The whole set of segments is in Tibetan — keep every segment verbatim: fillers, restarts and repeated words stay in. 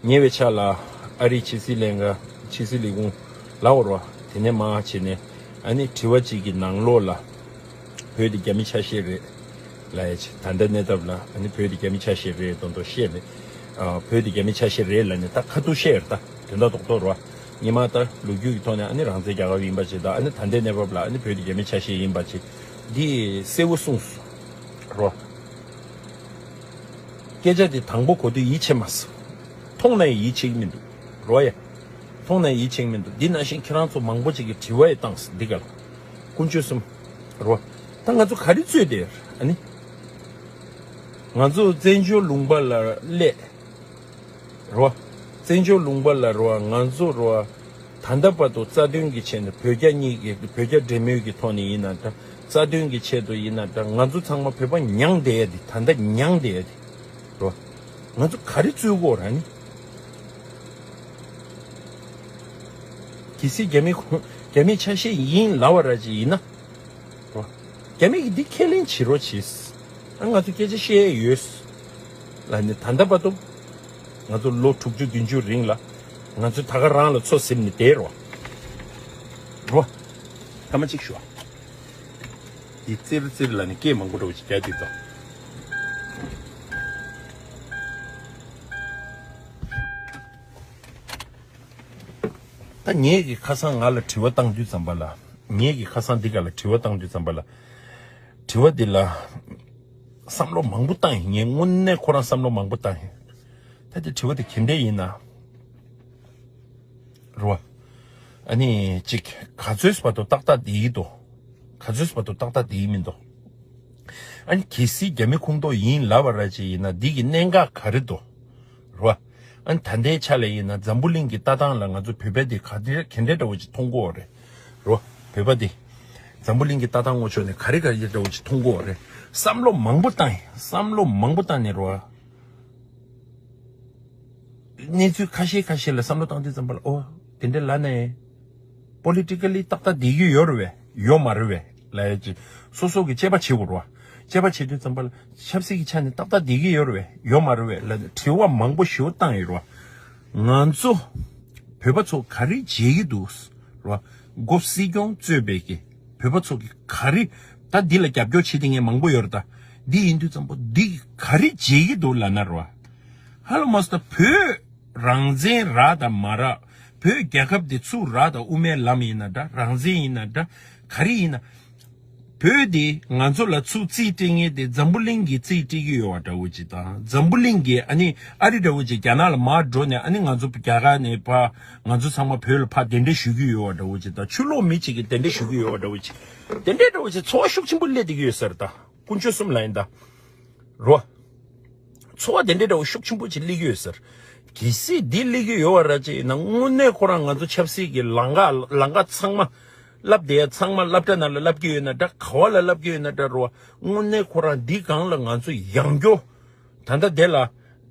ཉེ་བའི་ཆར་ལ་ཨ་རིའི་ཕྱི་སྲིད་ལྷན་ཁང་ཕྱི་སྲིད་ལས་ཁུངས་ལ་འོར་བ་དེ་ནས་མ་བྱས་ནས་ཨ་ནི་དྲི་བ་གཅིག་གི་ནང་ལོགས་ལ་བོད་དེ་རྒྱ་མི་ཆ་ཤས་རེད་ལ་ཡ་ཆེ། ད་ལྟ་གནས་སྟབས་ལ་ཨ་ནི་བོད་དེ་རྒྱ་མི་ཆ་ཤས་རེད་མདོག་མདོག་བཤད་ནས། ཨ་བོད་དེ་རྒྱ་མི་ཆ་ཤས་རེད་ལ་ནི་ད་ཁ་ཐུག་བཤད་ཡོད་རེད། ད་དོན་དག་རྡོག་རྡོག་རེད་བ། སྔོན་མ་ད་ལོ་རྒྱུས་ཀྱི་ཐོག་ནས་ཨ་ནི་རང་བཙན་རྒྱལ་ཁབ་ཡིན་པ་ཅིག་དང་ཨ་ནི་ད་ལྟའི་གནས་བབ་ལ་ཨ་ནི་བོད་དེ་རྒྱ་མི་ཆ་ཤས་ཡིན་པ་ཅིག་འདི་གསལ་བོ་གསུངས་སོང་རེད་བ། སྐད་ཆ་དེ་དང་པོ་གོ་དུས་ཡིད་ཆེས་མ་སོང་། མཐོང་ན་ཡང་ཡིད་ཆེས་ཀྱི་མི་འདུག་རོ་ཡ། མཐོང་ན་ཡང་ཡིད་ཆེས་ཀྱི་མི་འདུག་འདི་ནང་བཞིན་ཁྱེད་རང་ཚོ་མང་པོ་ཅིག་གིས་དྲི་བ་ཡང་བཏང་སོང་འདི་ག་ལ། དཀོན་མཆོག་གསུམ། རོ། ད་ང་ཚོ་ག་རེ་རྩོད་དེ་ཨ་ནི། ང་ཚོ་བཙན་བྱོལ་ལུང་པ་ལ་སླེབས། རོ། བཙན་བྱོལ་ལུང་པ་ལ་རོ་ང་ཚོ་རོ། ད་ལྟ་བར་དུ་རྩ་དོན་གྱི་ཆེད་ནས་བོད་རྒྱ་གཉིས་ཀྱི་བོད་རྒྱ་འབྲེལ་མོལ་གྱི་ཐོག་ནས་ཡིན་ན་འདྲ། རྩ་དོན་གྱི་ཆེད་དུ་ཡིན་ན་འདྲ། ང་ཚོ་ཚང་མ་བོད་པ་མྱངས་བསྡད་ཡ་དེ་ད་ལྟ་མྱངས་བསྡད་ཡ་དེ། རོ། ང་ཚོ་ག་རེ་རྩོད་དགོས་ར་ནི། གལ་སྲིད་རྒྱ་མི་ཁོ་རྒྱ་མི་ཆ་ཤས་ཡིན་ལབ་པ་ར་ཅིག་ཡིན་ན། རོ། རྒྱ་མི་གིས་འདི་ཁས་ལེན་བྱེད་རོགས་བྱེད། ཨ་ང་ཚོ་སྐད་ཆ་བཤད་ཡ་ཡོད། ལ་ནི་ད་ལྟ་བར་དུ། ང་ཚོ་ལོ་དྲུག་ཅུ་བདུན་ཅུ་རིང་ལ། ང་ཚོ་ད་ག་རང་ལ་མཚོ་ཟིན་ནས་བསྡད་རོ། རོ། ཐ་མ་གཅིག་ཞུ་ཨ། འདི་ཙིར་ཙིར་ལ་ནི་སྐད་མང་པོ་འགྲོ་བ་ཅིག་རྒྱག་དུས་ཙང་། ད་ངེད་ཀྱི་ཁ་སང་ང་ལ་དྲི་བ་བཏང་དུས་ཙམ་པ་ལ། ངེད་ཀྱི་ཁ་སང་འདི་ག་ལ་དྲི་བ་བཏང་དུས་ཙམ་པ་ལ། དྲི་བ་འདི་ལ། བསམ་བློ་མང་པོ་བཏང་ཡིན། ངས་དངོས་གནས་ཁོ་རང་བསམ་བློ་མང་པོ་བཏང་ཡིན། ད་དེ་དྲི་བ་དེ་ག་འདྲས་ཡིན་ན། རོ། ཨ་ནི་གཅིག་ག་ཚོད་བར་དུ་ཏག་ཏག་བསྡད་ཀྱི་འདུག་ག་ཚོད་བར་དུ་ཏག་ཏག་བསྡད་ཀྱི་མི་འདུག་ཨ་ནི་གལ་སྲིད་རྒྱ་མི་ཁོངས་གཏོགས་ཡིན་ལབ་པ་ར་ཅིག་ཡིན་ན་འདི་གི་གནད་འགག་ག་རེ་འདུག་རོ། ཨ་ནི་ད་ལྟའི་ཆ་ལ་ཡིན་ན་འཛམ་བུ་གླིང་གི་ལྟ་སྟངས་ལ་ང་ཚོ་བོད་པ་འདི་ག་འདྲ་ག་འདྲ་འདྲ་བོ་ཅིག་མཐོང་གི་ཡོད་རེད། རོ། བོད་པ་འདི། འཛམ་བུ་གླིང་གི་ལྟ་སྟངས་ངོ་ཕྱོགས་ནས་ག་རེ་ག་རེ་འདྲ་བོ་ཅིག་མཐོང་གི་ཡོད་རེད། བསམ་བློ་མང་པོ་བཏང་ཡིན། བསམ་བློ་མང་པོ་བཏང་ནས་རོ། གནས་ཚུལ་ཁ་ཤས་ཁ་ཤས་ལ་བསམ་བློ་བཏང་དུས་ཙམ་པ་ལ་ཨོ། དེ་འདྲ་ལབ་ནས། པོ་ལི་ཊི་ཀ་ལི་ཏག་ཏག་བསྡད་ཀྱི་ཡོད་རེད་བས། ཡོད་མ་རེད་བས། ལབ་ཡ་ཅིག་སོ་སོ་གི་དཔྱད་པ་བྱེད་དགོས་རེད་བ། དཔྱད་པ་བྱེད་དུས་ཙམ་པ་ལ་ཆབ་སྲིད་ཀྱི་ཆ་ནས་ཏག་ཏག་བསྡད་ཀྱི་ཡོད་རེད་བས། ཡོད་མ་རེད་བས་ལབ་ནས་དྲི་བ་མང་པོ་ཞེ་པོ་བཏང་ཡོད་རེད་བ། ང་ཚོ་བོད་པ་ཚོ་ག་རེ་བྱེད་ཀྱི་འདུག་རེད་བ། འགོ་སྲིད་སྐྱོང་གཙོས་པའི་གི་བོད་པ་ཚོ་གི་ག་རེ། ད་འདི་ལ་རྒྱབ་སྐྱོར་བྱེད་མཁན་མང་པོ་ཡོད་རེད་ད། འདི་ཡིན་དུས་ཙམ་པ་འདི་ག་རེ་བྱེད་ཀྱི་འདུག་ལབ་ན་རེད་བ། ཧ་ལམ་མ་སོང་ད་བོད་རང་བཙན་རག་དང་མ་རག་བོད་རྒྱལ་ཁབ་འདི་ཚུགས་རག་དང་དབུ་མའི་ལམ་ཡིན་ན་འདྲ། རང་བཙན་ཡིན་ན་འདྲ། ག་རེ་ཡིན་ན། བོད་འདི་ང་ཚོ་ལ་ཚུར་རྩིས་སྤྲད་མཁན་དེ་འཛམ་བུ་གླིང་གིས་རྩིས་སྤྲད་ཀྱི་ཡོད་པ་འདྲ་བོ་ཅིག་དང་། འཛམ་བུ་གླིང་གིས་ཨ་ནི་ཨ་རི་འདྲ་བོ་ཅིག་རྒྱ་ནག་ལ་མར་འགྲོ་ནས་ཨ་ནི་ང་ཚོ་རྒྱ་གར་ནས་ཕར་ང་ཚོ་ཚང་མ་བོད་ལ་ཕར་གདན་འདྲེན་ཞུ་གི་ཡོད་པ་འདྲ་བོ་ཅིག་དང་། ཕྱི་ལོགས་མི་གཅིག་གིས་གདན་འདྲེན་ཞུ་གི་ཡོད་པ་འདྲ་བོ་ཅིག་དེ་འདྲའི་འདྲ་བོ་ཅིག་ཚོར་བ་ཤུགས་ཆེན་པོ་སླེབས་བསྡད་ཀྱི་ཡོད་ས་རེད་ད། དཀོན་མཆོག་གསུམ་ལ་ཡིན་ད། རོ། ཚོར་བ་དེ་འདྲའི་འདྲ་བོ་ཤུགས་ཆེན་པོ་ཅིག་སླེབས་ཀྱི་ཡོད་ཟེར། གལ་སྲིད་འདི་སླེབས་ཀྱི་ཡོད་པ་ར་ཅིག་ཡིན་ན་དངོས་གནས་ཁོ་རང་ང་ཚོ་ཆབ་སྲིད་ཀྱི་ལམ་ཁ་ལམ་ཁ་ཚང་མ། བསླབ་བསྡད་ཡ་ཚང་མ་སློབ་གྲྭ་ནང་ལ་བསླབ་ཀྱི་ཡོད་ན་འདྲ། ག་བ་ལ་བསླབ་ཀྱི་ཡོད་ན་འདྲ་རོ། དངོས་གནས་ཁོ་རང་འདི་སྒང་ལ་ང་ཚོ་ཡང་སྐྱོ། ད་ལྟ་དེ་ལ།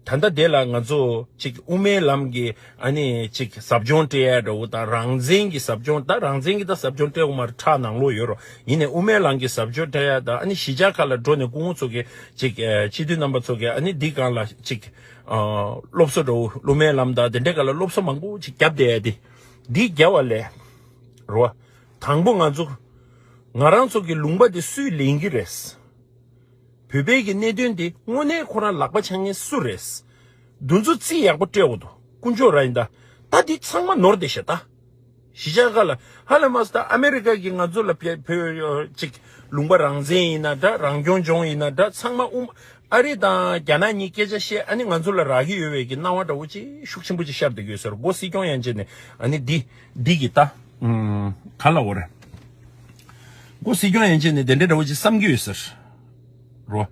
ད་ལྟ་དེ་ལ་ང་ཚོ་ཅིག་དབུ་མའི་ལམ་གྱི་ཨ་ནི་ཅིག་ཟབ་སྦྱོང་སྤྲད་ཡ་འདྲ་བོ་དང་། རང་བཙན་གྱི་ཟབ་སྦྱོང་། ད་རང་བཙན་གྱི་ད་ཟབ་སྦྱོང་སྤྲད་དགོས་མ་རེད། ཁྲག་ནང་ལོགས་ཡོད་རོ། ཡིན་ནའི་དབུ་མའི་ལམ་གྱི་ཟབ་སྦྱོང་སྤྲད་ཡ་དང་། ཨ་ནི་གཞིས་ཆགས་ཁག་ལ་འགྲོ་ནས་སྐུ་ངོ་ཚོ་གི་ཅིག་ཨ་སྤྱི་འཐུས་རྣམ་པ་ཚོ་གི་ཨ་ནི་འདི་སྒང་ལ་ཅིག་ཨ་སློབ་གསོ་འདྲ་བོ། དབུ་མའི་ལམ་དང་དེ་འདྲའི་སྒང་ལ་སློབ་གསོ་མང་པོ་ཅིག་བརྒྱབ་བསྡད་ཡ་དེ། འདི་བརྒྱབ་པ་ལས་རོ། དང་པོ་ང་ཚོ་ང་རང་ཚོ་གི་ལུང་པ་དེ་སུས་ལེན་གྱི་རེད། བོད་པའི་གི་གནད་དོན་དེ་དངོས་གནས་ཁོ་རང་ལག་པ་འཆང་མཁན་སུ་རེད། འདི་ཚོ་རྩིས་ཡག་པོ་སྤྲད་དགོས་འདུག་དཀོན་མཆོག་ར་ཡིན་ད། ད་འདི་ཚང་མ་ནོར་བསྡད་ཤག་ད། གཞིས་ཆགས་ཁག་ལ་ཧ་ལས་མ་སོང་། ད་ཨ་མེ་རི་ཀ་གིས་ང་ཚོ་ལ་བོད་བོད་ཅིག་ལུང་པ་རང་བཙན་ཡིན་ན་འདྲ། རང་སྐྱོང་ལྗོངས་ཡིན་ན་འདྲ། ཚང་མ་དབུ་མ་ཨ་རི་དང་རྒྱ་ནག་གཉིས་སྐད་ཆ་བཤད། ཨ་ནི་ང་ཚོ་ལ་རག་གི་ཡོད་པའི་གི་སྣང་བ་འདྲ་བོ་ཅིག་ཤུགས་ཆེན་པོ་ཅིག་ཤར་བསྡད་ཀྱི་ཡོད་ཟེར། འགོ་སྲིད་སྐྱོང་ཡན་ཆད་ནས་ཨ་ནི་འདི་འདི་གི་ད་ཨུམ་ག་ལ་འོ་རེད། འགོ་སྲིད་སྐྱོང་ཡན་ཆད་ནས་དེ་འདྲ་འདྲ་བོ་ཅིག་བསམ་གྱི་ཡོད་ཟེར། རོ།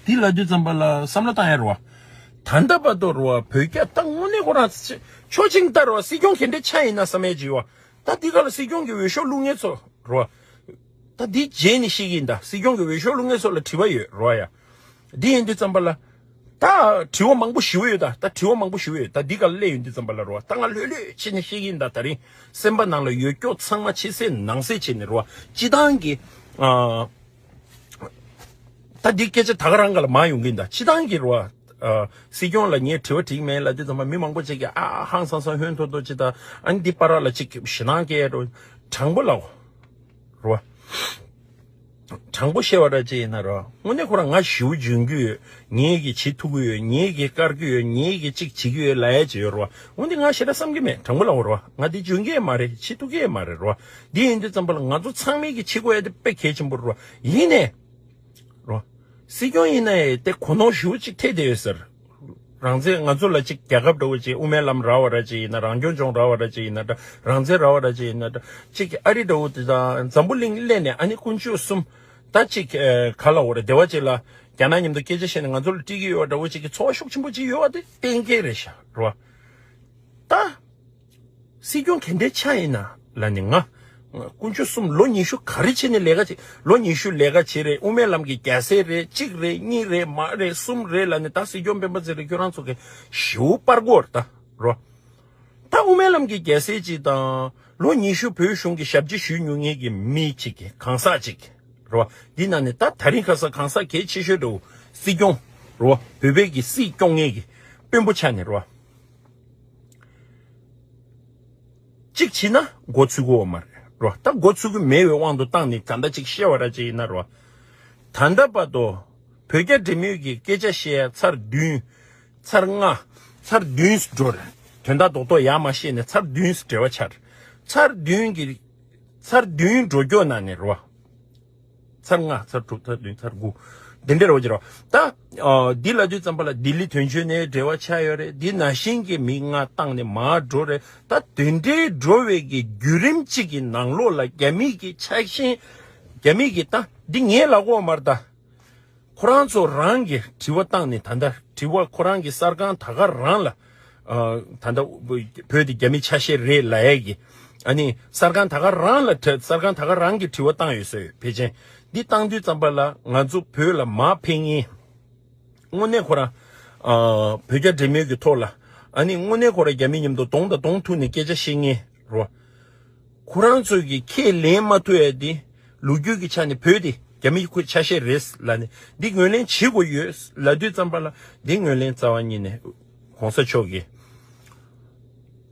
འདི་ལབ་དུས་ཙམ་པ་ལ་བསམ་བློ་བཏང་ཡ་རོ། ད་ལྟ་བར་དུ་རོ། བོད་རྒྱ་ད་དངོས་གནས་ཁོ་རང་ཆོ་ཆིང་ད་རོ། སྲིད་སྐྱོང་ག་འདྲ་ཆགས་ཡིན་ན་བསམ་ཡ་ཅིག་ཡོད། ད་འདི་ག་ལ་སྲིད་སྐྱོང་གི་འོས་ཤོག་བླུག་མཁན་ཚོ་རོ། ད་འདི་རྗེས་ནས་ཤེས་ཀྱི་ཡིན་ད། སྲིད་སྐྱོང་གི་འོས་ཤོག་བླུག་མཁན་ཚོ་ལ་དྲི་བ་ཡོད་རོ་ཡ། འདི་ཡིན་དུས་ཙམ་པ་ལ། ད་དྲི་བ་མང་པོ་ཞེ་པོ་ཡོད་ད། ད་དྲི་བ་མང་པོ་ཞེ་པོ་ཡོད་ད། འདི་ག་ལ་སླེབས་ཡོང་དུས་ཙམ་པ་ལ་རོ། ད་ང་ལྷོད་ལྷོད་བྱས་ནས་བཤད་ཀྱི་ཡིན་ད། ད་རིང་སེམས་པ་ནང་ལ་ཡོད་སྐྱོ་ཚང་མ་ཕྱི་གསལ་ནང་གསལ་བྱས་ནས་རོ། སྤྱི་བཏང་གི་ཨ། ད་འདི་སྐད་ཆ་ད་ག་རང་ག་ལ་མ་ཡོང་གི་ཡིན་ད། སྤྱི་བཏང་གི་རེད་བ། ཨ། སྲིད་སྐྱོང་ལ་ངས་དྲི་བ་དྲིས་མེད་ལབ་དུས་ཙམ་པ་མི་མང་པོ་ཅིག་གིས་ཨ་ཧང་སང་སང་ཧོན་ཐོར་ཐོར་ཅིག་ད། ཨ་ནི་འདི་བར་ལ་ཅིག་ཞེད་སྣང་སྐྱེ་འགྲོ། དྲང་པོ་ལབ་རེད་བ། དྲང་པོ་བཤད་པ་འདྲ་ཅིག་ཡིན་ན་རེད་བ། དངོས་གནས་ཁོ་རང་ང་ཞེ་པོ་འཇོན་གྱི་ཡོད། ངེད་ཀྱིས་བྱེད་ཐུབ་ཀྱི་ཡོད། ངེད་ཀྱིས་བཀར་གྱི་ཡོད། ངེད་ཀྱིས་ཅིག་བྱེད་ཀྱི་ཡོད་ལབ་ཡ་ཅིག་ཡོད་རེད་བ། འོན་ཏེ་ང་ཞེ་དྲག་བསམ་གྱི་མེད། དྲང་པོ་ལབ་རེད་བ། ང་འདི་འཇོན་གྱི་ཡང་མ་རེད། བྱེད་ཐུབ་ཀྱི་ཡང་མ་རེད་རེད་བ། འདི་ཡིན་དུས་ཙམ་པ་ལ་ང་ཚོ་ཚང་མས་ཀྱིས་བྱེད་དགོས་ཡ་དེ་དཔེ་གལ་ཆེན་པོ་རེད་བ། ཡིན་ནའི། རོ། སྲིད་སྐྱོང་ཡིན་ན་ཡང་དེ་གོ་ནོར་ཞེ་པོ་ཅིག་ཐེབས་བསྡད་ཡོད་ཟེར། རང་བཙན་ང་ཚོ་ལ་ཅིག་རྒྱལ་ཁབ་འདྲ་བོ་ཅིག་དབུ་མའི་ལམ་རག་པ་འདྲ་ཅིག་ཡིན་ན། རང་སྐྱོང་ལྗོངས་རག་པ་འདྲ་ཅིག་ཡིན་ན་འདྲ། རང་བཙན་རག་པ་འདྲ་ཅིག་ཡིན་ན་འདྲ། ཅིག་གི་ཨ་རི་འདྲ་བོ་དེ་དང་འཛམ་བུ་གླིང་སླེབས་ནས་ཨ་ནི་དཀོན་མཆོག་གསུམ། ད་ཅིག་ཨ་ག་ལབ་དགོས་རེད། སྡེ་བ་ཅིག་ལ་རྒྱ་ནག་མཉམ་དུ་སྐད་ཆ་བཤད་ནས་ང་ཚོ་ལ་སྤྲད་ཀྱི་ཡོད་པ་འདྲ་བོ་ཅིག་གི་ཚོར་བ་ཤུགས་ཆེན་པོ་ཅིག་ཡོད་པ་དེ་གཏན་འཁེལ་རེད་ཤག་རེད་བ། ད། སྲིད་སྐྱོང་ག་འདྲའི་ཆ་ཡིན་ན་ལབ་ནས་ང་། དཀོན་མཆོག་གསུམ། ལོ་ཉི་ཤུ་ག་རེ་བྱས་ནས་ལས་ཀ་བྱེད། ལོ་ཉི་ཤུ་ལས་ཀ་བྱེད་རེད། དབུ་མའི་ལམ་གྱི་རྒྱལ་སྲས་རེད། གཅིག་རེད། གཉིས་རེད། མ་རེད། གསུམ་རེད་ལབ་ནས། ད་སྲིད་སྐྱོང་སྤེན་པ་ཚེ་རིང་ཁྱོད་རང་ཚོ་གིས་ཞེ་པོ་སྤར་གོ་རེད་ད་རོ། ད་དབུ་མའི་ལམ་གྱི་རྒྱལ་སྲས་གཅིག་དང་། ལོ་ཉི་ཤུ་བོད་གཞུང་གི་ཞབས་ཕྱི་ཞུས་མྱོང་མཁན་གྱི་མི་གཅིག་གི་གང་ཟག་གཅིག་རོ། འདི་ནང་ནས་ད་དེ་རིང་ཁ་སང་གང་ཟག་གལ་ཆེ་ཤོས་འདྲ་བོ་སྲིད་སྐྱོང་རོ། བོད་པའི་གི་སྲིད་སྐྱོང་མཁན་གྱི་དཔོན་པོ་ཆགས་ནས་རོ། གཅིག་བྱས་ན་མགོ་ཚོས་ཀྱི་ཡོད་མ་རེད་རོ། ད་མགོ་ཚོས་ཀྱི་མེད་པའི་དབང་དུ་བཏང་ནས་ད་ལྟ་གཅིག་བཤད་པ་འདྲ་ཅིག་ཡིན་ན་རོ། ད་ལྟ་བར་དུ་བོད་རྒྱ་འབྲེལ་མོལ་གྱི་སྐད་ཆ་བཤད་ཡ་ཚར་བདུན། ཚར་ལྔ། ཚར་བདུན་འགྲོ་རེད། དོན་དག་རྡོག་རྡོག་ཡར་མར་བཤད་ནས་ཚར་བདུན་འབྲེལ་བ་ཆགས་རེད། ཚར་བདུན་གྱི། ཚར་བདུན་འགྲོ་རྒྱུ་ནང་ནས་རོ། ཚར་ལྔ། ཚར་དྲུག། ཚར་བདུན། ཚར་དགུ། འདི་འདྲ་རེད་བ། ཅི་རེད་བ། ད། ཨ། འདི་ལབ་དུས་ཙམ་པ་ལ་ལྡི་ལི་དོན་གཅོད་ནས་འབྲེལ་བ་ཆགས་ཡོད་རེད། འདི་ནང་བཞིན་གྱི་མི་ལྔ་བཏང་ནས་མར་འགྲོ་རེད། ད་དེ་འདྲའི་འགྲོ་བའི་གི་བརྒྱུད་རིམ་གཅིག་གི་ནང་ལོགས་ལ་རྒྱ་མི་གི་ཆ་ཤས། རྒྱ་མི་གི། ད་འདི་ངས་ལབ་དགོས་མ་རེད་ད། ཁོ་རང་ཚོ་རང་གིས་དྲི་བ་བཏང་ནས། ད་ལྟ་དྲི་བ་ཁོ་རང་གི་གསར་ཁང་ད་ག་རང་ལ། ཨ། ད་ལྟ་བོད་དེ་རྒྱ་མི་ཆ་ཤས་རེད་ལབ་ཡས་ཀྱི། ཨ་ནི་གསར་ཁང་ད་ག་རང་ལ་དྲི། གསར་ཁང་ད་ག་རང་གིས་དྲི་བ་བཏང་ཡོད་ས་ཡོད། ཕལ་ཆེར་འདི་བཏང་དུས་ཙམ་པ་ལ་ང་ཚོ་བོད་ལ་མར་ཕེབས་མཁན། དངོས་གནས་ཁོ་རང་། ཨ། བོད་རྒྱ་འབྲེལ་མོལ་གྱི་ཐོག་ལ། ཨ་ནི་དངོས་གནས་ཁོ་རང་རྒྱ་མི་མཉམ་དུ་གདོང་དང་གདོང་ཐུག་ནས་སྐད་ཆ་བཤད་མཁན་རོ། ཁོ་རང་ཚོས་ཀྱི་ཁས་ལེན་མ་ཐུབ་ཡ་དེ། ལོ་རྒྱུས་ཀྱི་ཆ་ནས་བོད་དེ་རྒྱ་མིའི་ཁོའི་ཆ་ཤས་རེད་ལབ་ནས་འདི་ངོས་ལེན་བྱེད་དགོས་ཡོད་ལབ་དུས་ཙམ་པ་ལ། འདི་ངོས་ལེན་རྩ་བ་ཉིད་ནས་གོང་ས་མཆོག་གིས།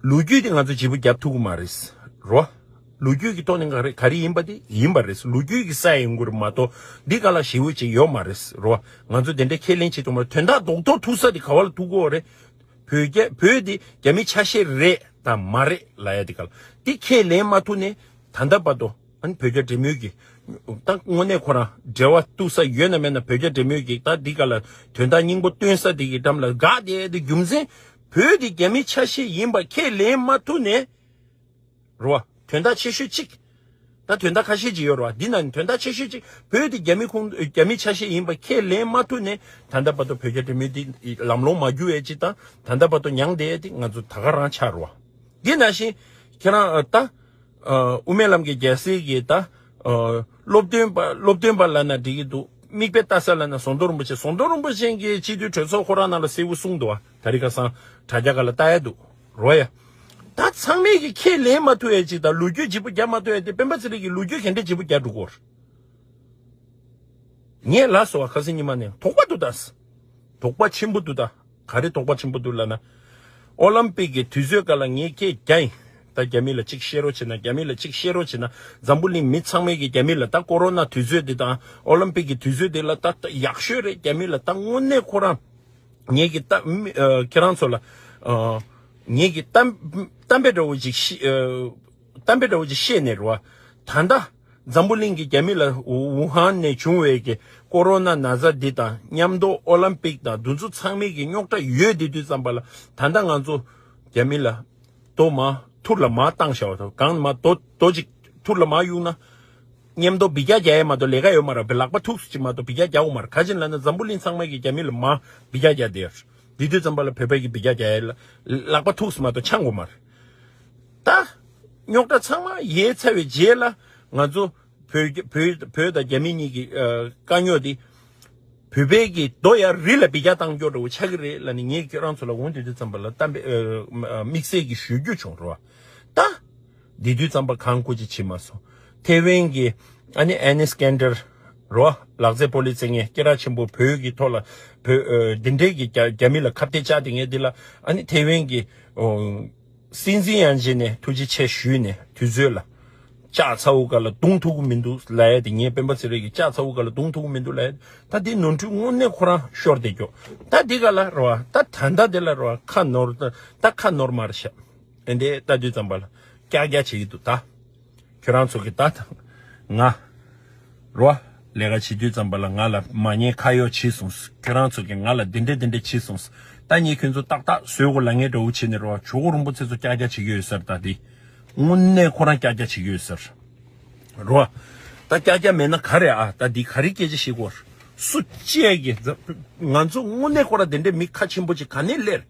ལོ་རྒྱུས་དེ་ང་ཚོ་བརྗེ་པོ་རྒྱབ་ཐུབ་ཀྱི་མ་རེད་རོ། ལོ་རྒྱུས་ཀྱི་ཐོག་ནས་ག་རེ་ག་རེ་ཡིན་པ་དེ་ཡིན་པ་རེད། ལོ་རྒྱུས་ཀྱི་ས་ཡིན་དགོས་རེད་མ་གཏོགས། འདི་ག་ལ་ཞེ་པོ་ཅིག་ཡོད་མ་རེད་རོ། ང་ཚོ་དེ་འདྲའི་ཁས་ལེན་བྱེད་ཐུབ་མ་རེད། དོན་དག་རྡོག་རྡོག་ཐུག་ས་དེ་ག་བ་ལ་ཐུག་གི་ཡོད་རེད། བོད་རྒྱ། བོད་དེ་རྒྱ་མི་ཆ་ཤས་རེད་དང་མ་རེད་ལབ་ཡ་དེ་ག་ལ། དེ་ཁས་ལེན་མ་ཐུབ་ནས་ད་ལྟ་བར་དུ། ཨ་ནི་བོད་རྒྱ་འབྲེལ་མོལ་གྱི། ད་དངོས་གནས་ཁོ་རང་འབྲེལ་བ་གཏུག་ས་ཡོད་ན་མེད་ན། བོད་རྒྱ་འབྲེལ་མོལ་གྱི་ད་འདི་ག་ལ་དོན་དག་སྙིང་པོ་སྟོན་ས་དེ་གི་འགྲམ་ལ་འགག་བསྡད་དེ། རྒྱུ་མཚན་བོད་དེ་རྒྱ་མི་ཆ་ཤས་ཡིན་པ་ཁས་ལེན་མ་ཐུབ་ནས་རོ། དོན་དག་ཆེ་ཤོས་གཅིག། ད་དོན་དག་ཁ་ཤས་ཅིག་ཡོད་རེད་བ། འདི་ནང་ནས་དོན་དག་ཆེ་ཤོས་གཅིག། བོད་དེ་རྒྱ་མི་ཁོངས། རྒྱ་མི་ཆ་ཤས་ཡིན་པ་ཁས་ལེན་མ་ཐུབ་ནས་ད་ལྟ་བར་དུ་བོད་རྒྱ་འབྲེལ་མོལ་འདི་ལམ་ལྷོང་མ་རྒྱུ་བའི་ཅིག་དང་། ད་ལྟ་བར་དུ་མྱངས་བསྡད་དེ་ང་ཚོ་ད་ག་རང་ཆགས་རེད་བ། འདི་ནང་བཞིན་ཁྱེད་རང་ད། ཨ། དབུ་མའི་ལམ་གྱི་རྒྱལ་སྲས་ཀྱི་ད། ཨ། སློབ་སྟོན་པ། སློབ་སྟོན་པ་ལབ་ན་འགྲིག་གི་འདུག་མིག་དཔེ་ལྟ་ས་ལབ་ན་ཟམ་གདོང་རིན་པོ་ཆེ། ཟམ་གདོང་རིན་པོ་ཆེ་གིས་སྤྱི་འཐུས་གྲོས་ཚོགས་ཁོ་རང་ནང་ལ་གསལ་པོ་གསུངས་འདུག་བ། ད་རེས་ཁ་སང་དྲ་རྒྱ་སྒང་ལ་ལྟ་ཡ་འདུག་རོ་ཡ། ད་ཚང་མས་ཀྱིས་ཁས་ལེན་མ་ཐུབ་ཡ་ཅིག་དང་། ལོ་རྒྱུས་བརྗེ་པོ་རྒྱག་མ་ཐུབ་ཡ་དེ། སྤེན་པ་ཚེ་རིང་གིས་ལོ་རྒྱུས་ག་འདྲ་བརྗེ་པོ་རྒྱག་འགྲོ་གོ། ངས་ལབ་སོང་བ། ཁ་སང་ཉི་མ་ནས། དོགས་པ་འདུག་ད། དོགས་པ་ཆེན་པོ་འདུག་ད། ག་རེ་དོགས་པ་ཆེན་པོ་འདུག་ལབ་ན། ཨོ་ལིམ་པིག་གི་དུས་ཚོད་སྒང་ལ་ངས་སྐད་རྒྱག་ཡིན། ད་རྒྱ་མི་ལ་ཅིག་བཤད་རོགས་བྱེད་ན། རྒྱ་མི་ལ་ཅིག་བཤད་རོགས་བྱེད་ན། འཛམ་བུ་གླིང་མི་ཚང་མས་ཀྱིས་རྒྱ་མི་ལ་ད་ཀོ་རོ་ན་དུས་ཚོད་འདི་དང་ཨོ་ལིམ་པིག་གི་དུས་ཚོད་འདི་ལ་ད་ད་ཡག་ཤོས་རེད། རྒྱ་མི་ལ་ད་དངོས་གནས་ཁོ་རང་། ངེད་ཀྱི་ད་མི། ཨ། ཁྱེད་རང་ཚོ་ལ། ཨ། ངེད་ཀྱི་གཏམ། གཏམ་དཔེ་འདྲ་བོ་ཅིག་བཤད། ཨ། གཏམ་དཔེ་འདྲ་བོ་ཅིག་བཤད་ནས་རེད་བ། ད་ལྟ་འཛམ་བུ་གླིང་གི་རྒྱ་མི་ལ་ཝུ་ཧན་ནས་བྱུང་བའི་གི་ཀོ་རོ་ན་ན་ཚ་འདི་དང་མཉམ་དུ་ཨོ་ལིམ་པིག་དང་འདི་ཚོ་ཚང་མའི་གི་རྙོག་དྲ་ཡོད་བསྡད་དུས་ཙམ་པ་ལ། ད་ལྟ་ང་ཚོ་རྒྱ་མི་ལ་རྡོ་མར་ཐུར་ལ་མར་བཏང་བཞག་པ་དང་། གང་མར་རྡོ་རྡོ་ཅིག་ཐུར་ལ་མར་གཡུག་ན། མཉམ་དུ་འབུད་རྒྱག་རྒྱག་ཡས་མ་གཏོགས་ལས་ཀ་ཡོད་མ་རེད། ལག་པ་ཐུག་ཙམ་ཅིག་མ་གཏོགས་འབུད་རྒྱག་རྒྱག་དགོས་མ་རེད། ག་ཅི་ལབ་ན་འཛམ་བུ་གླིང་ཚང་མ་གིས་རྒྱ་མི་ལ་མར་འབུད་རྒྱག་རྒྱག་བསྡད་ཡོད་རེད། དེ་དུས་ཙམ་པ་ལ་བོད་པ་གིས་འབུད་རྒྱག་རྒྱག་ཡས་ལ་ལག་པ་ཐུག་ཙམ་མ་གཏོགས་འཆང་དགོས་མ་རེད། ད་རྙོག་དྲ་ཚང་མ་ཡལ་ཚར་བའི་རྗེས་ལ་ང་ཚོ་བོད་བོད་བོད་དང་རྒྱ་མི་གཉིས་ཀྱི། ཨ། དཀའ་རྙོག་འདི་བོད་པའི་གི་རྡོ་ཡར་རི་ལ་འབུད་རྒྱག་བཏང་རྒྱུ་འདྲ་བོ་ཆགས་ཀྱི་རེད་ལབ་ནས་ངས་ཁྱེད་རང་ཚོ་ལ་འོང་དུས་དུས་ཙམ་པ་ལ་གཏམ་དཔེ། ཨ། དམིགས་བསལ་གྱི་ཞུ་རྒྱུ་བྱུང་རེད་བ། ད། དེ་དུས་ཙམ་པ་གང་སྐུ་ཅི་བྱེད་མ་སོང་། ཐེ་ཝན་གྱི་ཨ་ནི་ཨེ་ནི་སི་ཀན་ཌར། རོ། ལག་རྩེད་སྤོ་ལོ་རྩེད་མཁན་སྐད་གྲགས་ཆེན་པོ། བོད་ཀྱི་ཐོག་ལ་བོད་ཨ་འདི་འདྲའི་གི་རྒྱ་རྒྱ་མི་ལ་ཁ་གཏད་བཅག་དེ་ངས་འདི་ལ་ཨ་ནི་ཐེ་ཝན་གྱི་ཨོ་སྲིད་འཛིན་ཡང་བྱས་ནས་ཐུགས་རྗེ་ཆེ་ཞུས་ནས་དུས་ཚོད་ལ་ལྕགས་ཚ་བོ་ག་ལ་རྡུང་ཐུབ་ཀྱི་མི་འདུག་ལབ་ཡ་དེ། ངས་སྤེན་པ་ཚེ་རིང་གི་ལྕགས་ཚ་བོ་ག་ལ་རྡུང་ཐུབ་ཀྱི་མི་འདུག་ལབ་ཡ་ད་འདི་ནོར་འཁྲུལ་དངོས་གནས་ཁོ་རང་ཤོར་བསྡད་ཀྱོག་ད་འདི་ག་ལ་རོ་ད་ད་ལྟ་འདི་ལ་རོ་ཁ་ནོར་ད་ད་ཁ་ནོར་མར་ཤ་ཨེ་འདི་ལྟ་དུས་ཙམ་པ་ལ་ཀྱག་ཀྱག་བྱེད་ཀྱི་འདུག་ད། ཁྱོད་རང་ཚོ་གི་ད་ང་རོ་ལས་ཀ་བྱེད་དུས་ཙམ་པ་ལ་ང་ལ་མ་ཉེས་ཁ་གཡོག་བྱས་སོང་། ཁྱོད་རང་ཚོ་གི་ང་ལ་འདི་འདྲས་འདི་འདྲས་བྱས་སོང་། ད་ངས་ཁྱོད་ཚོ་ཏག་ཏག་བཟོས་གོ་ལ་ངས་འདྲ་བོ་བྱས་ནས་རོ་ཇོ་བོ་རིན་པོ་ཆེ་ཚོ་ཀྱག་ཀྱག་བྱེད་ཀྱི་ཡོད་ཟེར། ད་འདི་དངོས་གནས་ཁོ་རང་ཀྱག་ཀྱག་བྱེད་ཀྱི་ཡོད་ཟེར། རོ་ད་ཀྱག་ཀྱག་མེད་ན་ག་རེ་ཨ། ད་འདི་ག་རེ་སྐད་ཆ་བཤད་གོ། སུ་གཅིག་གིས་ང་ཚོ་དངོས་གནས་ཁོ་རང་འདི་འདྲས་མི་ཁ་ཆེན་པོ་ཅིག་ག་ནས་སླེབས།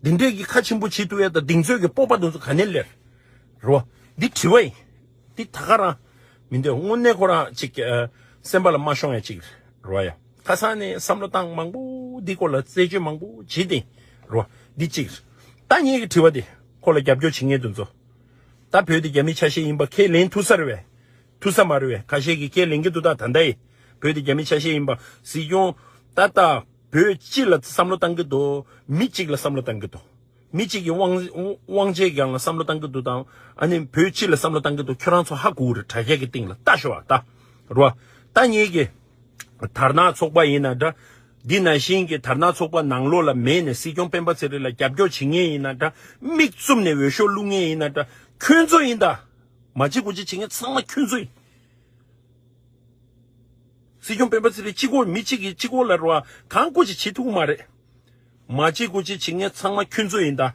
འདི་འདྲས་ཀྱི་ཁ་ཆེན་པོ་བྱེད་ཐུབ་ཡ་ད་གདེང་ཚོད་ཀྱི་སྤོབས་པ་དེ་ཚོ་ག་ནས་སླེབས། རོ། འདི་དྲི་བ་ཡིན། འདི་ད་ག་རང་མི་འདོད། དངོས་གནས་ཁོ་རང་ཅིག་ཨ་སེམས་པ་ལ་མ་ཤོང་ཡ་ཅིག་རོ་ཡ། ཁ་སང་ནས་བསམ་བློ་བཏང་མང་པོ་འདི་སྐོར་ལ་རྩད་གཅོད་མང་པོ་བྱེད་དེ་རོ། འདི་ཅིག་ད་ངེད་ཀྱི་དྲི་བ་འདི་ཁོ་ལ་རྒྱབ་སྐྱོར་བྱེད་མཁན་དེ་ཚོ། ད་བོད་དེ་རྒྱ་མི་ཆ་ཤས་ཡིན་པ་ཁས་ལེན་ཐུབ་ས་རེད་བས། ཐུབ་ས་མ་རེད་བས། ཁ་ཤས་ཀྱིས་ཁས་ལེན་གྱི་འདུག་ད་ད་ལྟ་ཡི་བོད་དེ་རྒྱ་མི་ཆ་ཤས་ཡིན་པ་སྲིད་སྐྱོང་ད་ལྟ་བོད་སྤྱི་ལ་བསམ་བློ་བཏང་གི་འདུག་མི་གཅིག་ལ་བསམ་བློ་བཏང་གི་འདུག་མི་གཅིག་གི་དབང་དབང་ཆའི་སྒང་ལ་བསམ་བློ་བཏང་གི་འདུག་དང་ཨ་ནི་བོད་སྤྱི་ལ་བསམ་བློ་བཏང་གི་འདུག་ཁྱོད་རང་ཚོ་ཧ་གོ་གི་རེད། དྲ་རྒྱ་གི་སྟེང་ལ་ལྟ་ཤོག་ཨ། ད་རོ། ད་ངེད་ཀྱི་དར་ནག་ཚོགས་པ་ཡིན་ན་འདྲ། འདི་ནང་བཞིན་གྱི་དར་ནག་ཚོགས་པ་ནང་ལོགས་ལ་མེད་ནས་སྲིད་སྐྱོང་སྤེན་པ་ཚེ་རིང་ལ་རྒྱབ་སྐྱོར་བྱེད་མཁན་ཡིན་ན་འདྲ། མིག་བཙུམ་ནས་འོས་ཤོག་བླུག་མཁན་ཡིན་ན་འདྲ། ཁྱོད་ཚོ་ཡིན་ད། མ་བྱེད་དགུ་བྱེད་བྱེད་མཁན་ཚང་མ་ཁྱོད་ཚོ་ཡིན། སྲིད་སྐྱོང་སྤེན་པ་ཚེ་རིང་གཅིག་པོ་མི་གཅིག་གིས་གཅིག་པོ་ལ་རོ་གང་དགོས་ཅིག་བྱེད་ཐུབ་ཀྱི་མ་རེད། མ་བྱེད་དགུ་བྱེད་བྱེད་མཁན་ཚང་མ་ཁྱོད་ཚོ་ཡིན་ད།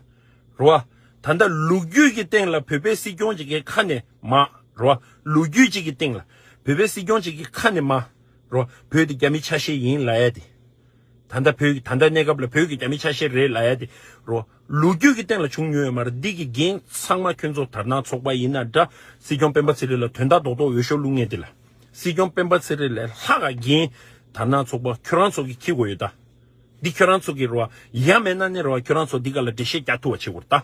རོ། ད་ལྟ་ལོ་རྒྱུས་ཀྱི་སྟེང་ལ་བོད་པའི་སྲིད་སྐྱོང་ཅིག་གི་ཁ་ནས་མ། རོ། ལོ་རྒྱུས་ཅིག་གི་སྟེང་ལ་བོད་པའི་སྲིད་སྐྱོང་ཅིག་གི་ཁ་ནས་མ། རོ། བོད་དེ་རྒྱ་མི་ཆ་ཤས་ཡིན་ལབ་ཡ་དེ། ད་ལྟ་བོད་ཀྱི་ད་ལྟ་གནས་སྐབས་ལ་བོད་ཀྱི་རྒྱ་མི་ཆ་ཤས་རེད་ལབ་ཡ་དེ། རོ། ལོ་རྒྱུས་ཀྱི་སྟེང་ལ་བྱུང་མྱོང་ཡོད་མ་རེད། འདི་གི་འགན་ཚང་མ་ཁྱོད་ཚོ་དར་ནག་ཚོགས་པ་ཡིན་ན་འདྲ། སྲིད་སྐྱོང་སྤེན་པ་ཚེ་རིང་ལ་དོན་དག་རྡོག་རྡོག་འོས་ཤོག་བླུག་མཁན་དེ་ལ། སྲིད་སྐྱོང་སྤེན་པ་ཚེ་རིང་ལས་ལྷག་ག་འགན་དར་ནག་ཚོགས་པ་ཁྱོད་རང་ཚོ་གིས་འཁྱེར་དགོས་ཡོད་ད། འདི་ཁྱོད་རང་ཚོ་གི་རོ། ཡ་མེད་ན་ནི་རོ་ཁྱོད་རང་ཚོ་འདི་ག་ལ་འགྲེལ་བཤད་རྒྱག་ཐུབ་པ་བྱེད་དགོས་རེད་ད།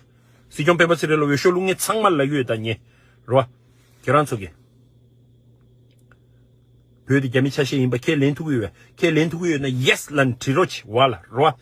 སྲིད་སྐྱོང་སྤེན་པ་ཚེ་རིང་ལ་འོས་ཤོག་བླུག་མཁན་ཚང་མ་ལ་ཡོད་ད་ཉེ། རོ། ཁྱོད་རང་ཚོ་གི། བོད་དེ་རྒྱ་མི་ཆ་ཤས་ཡིན་པ་ཁས་ལེན་ཐུབ་ཀྱི་ཡོད་པས། ཁས་ལེན་ཐུབ་ཀྱི་ཡོད་ན་ཡེ་སི་ལབ་ནས་བྲིས་རོགས་བྱེད་བ་ལ་རོ།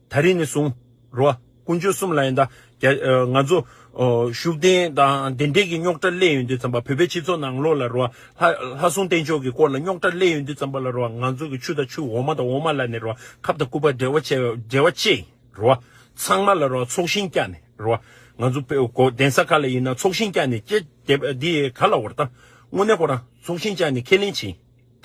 ད་རིང་ནས་བཟུང་རོ། དཀོན་མཆོག་གསུམ་ལ་ཡིན་ད། རྒྱ་ཨ་ང་ཚོ་ཨོ་ཤུགས་ལྡན་དང་དེ་འདྲས་ཀྱི་རྙོག་དྲ་སླེབས་ཡོང་དུས་ཙམ་པ། བོད་པའི་སྤྱི་ཚོགས་ནང་ལོགས་ལ་རོ། ལྷ་ལྷ་སྲུང་བསྟེན་ཕྱོགས་ཀྱི་སྐོར་ལ་རྙོག་དྲ་སླེབས་ཡོང་དུས་ཙམ་པ་ལ་རོ། ང་ཚོ་གི་ཆུ་དང་ཆུ་འོ་མ་དང་འོ་མ་ལབ་ནས་རོ། ཁབ་དང་སྐུད་པ་འབྲེལ་བ་བྱས་འབྲེལ་བ་བཅད་རོ། ཚང་མ་ལ་རོ་ཚོགས་ཞིང་བསྐྱངས་ནས་རོ། ང་ཚོ་བོད་གོ་གདན་ས་ཁག་ལ་ཡིན་ན་ཚོགས་ཞིང་བསྐྱངས་ནས་ཀྱེ་དེ་འདི་ག་ལ་བར་ད། དངོས་གནས་ཁོ་རང་ཚོགས་ཞིང་བསྐྱངས་ནས་ཁས་ལེན་བྱས།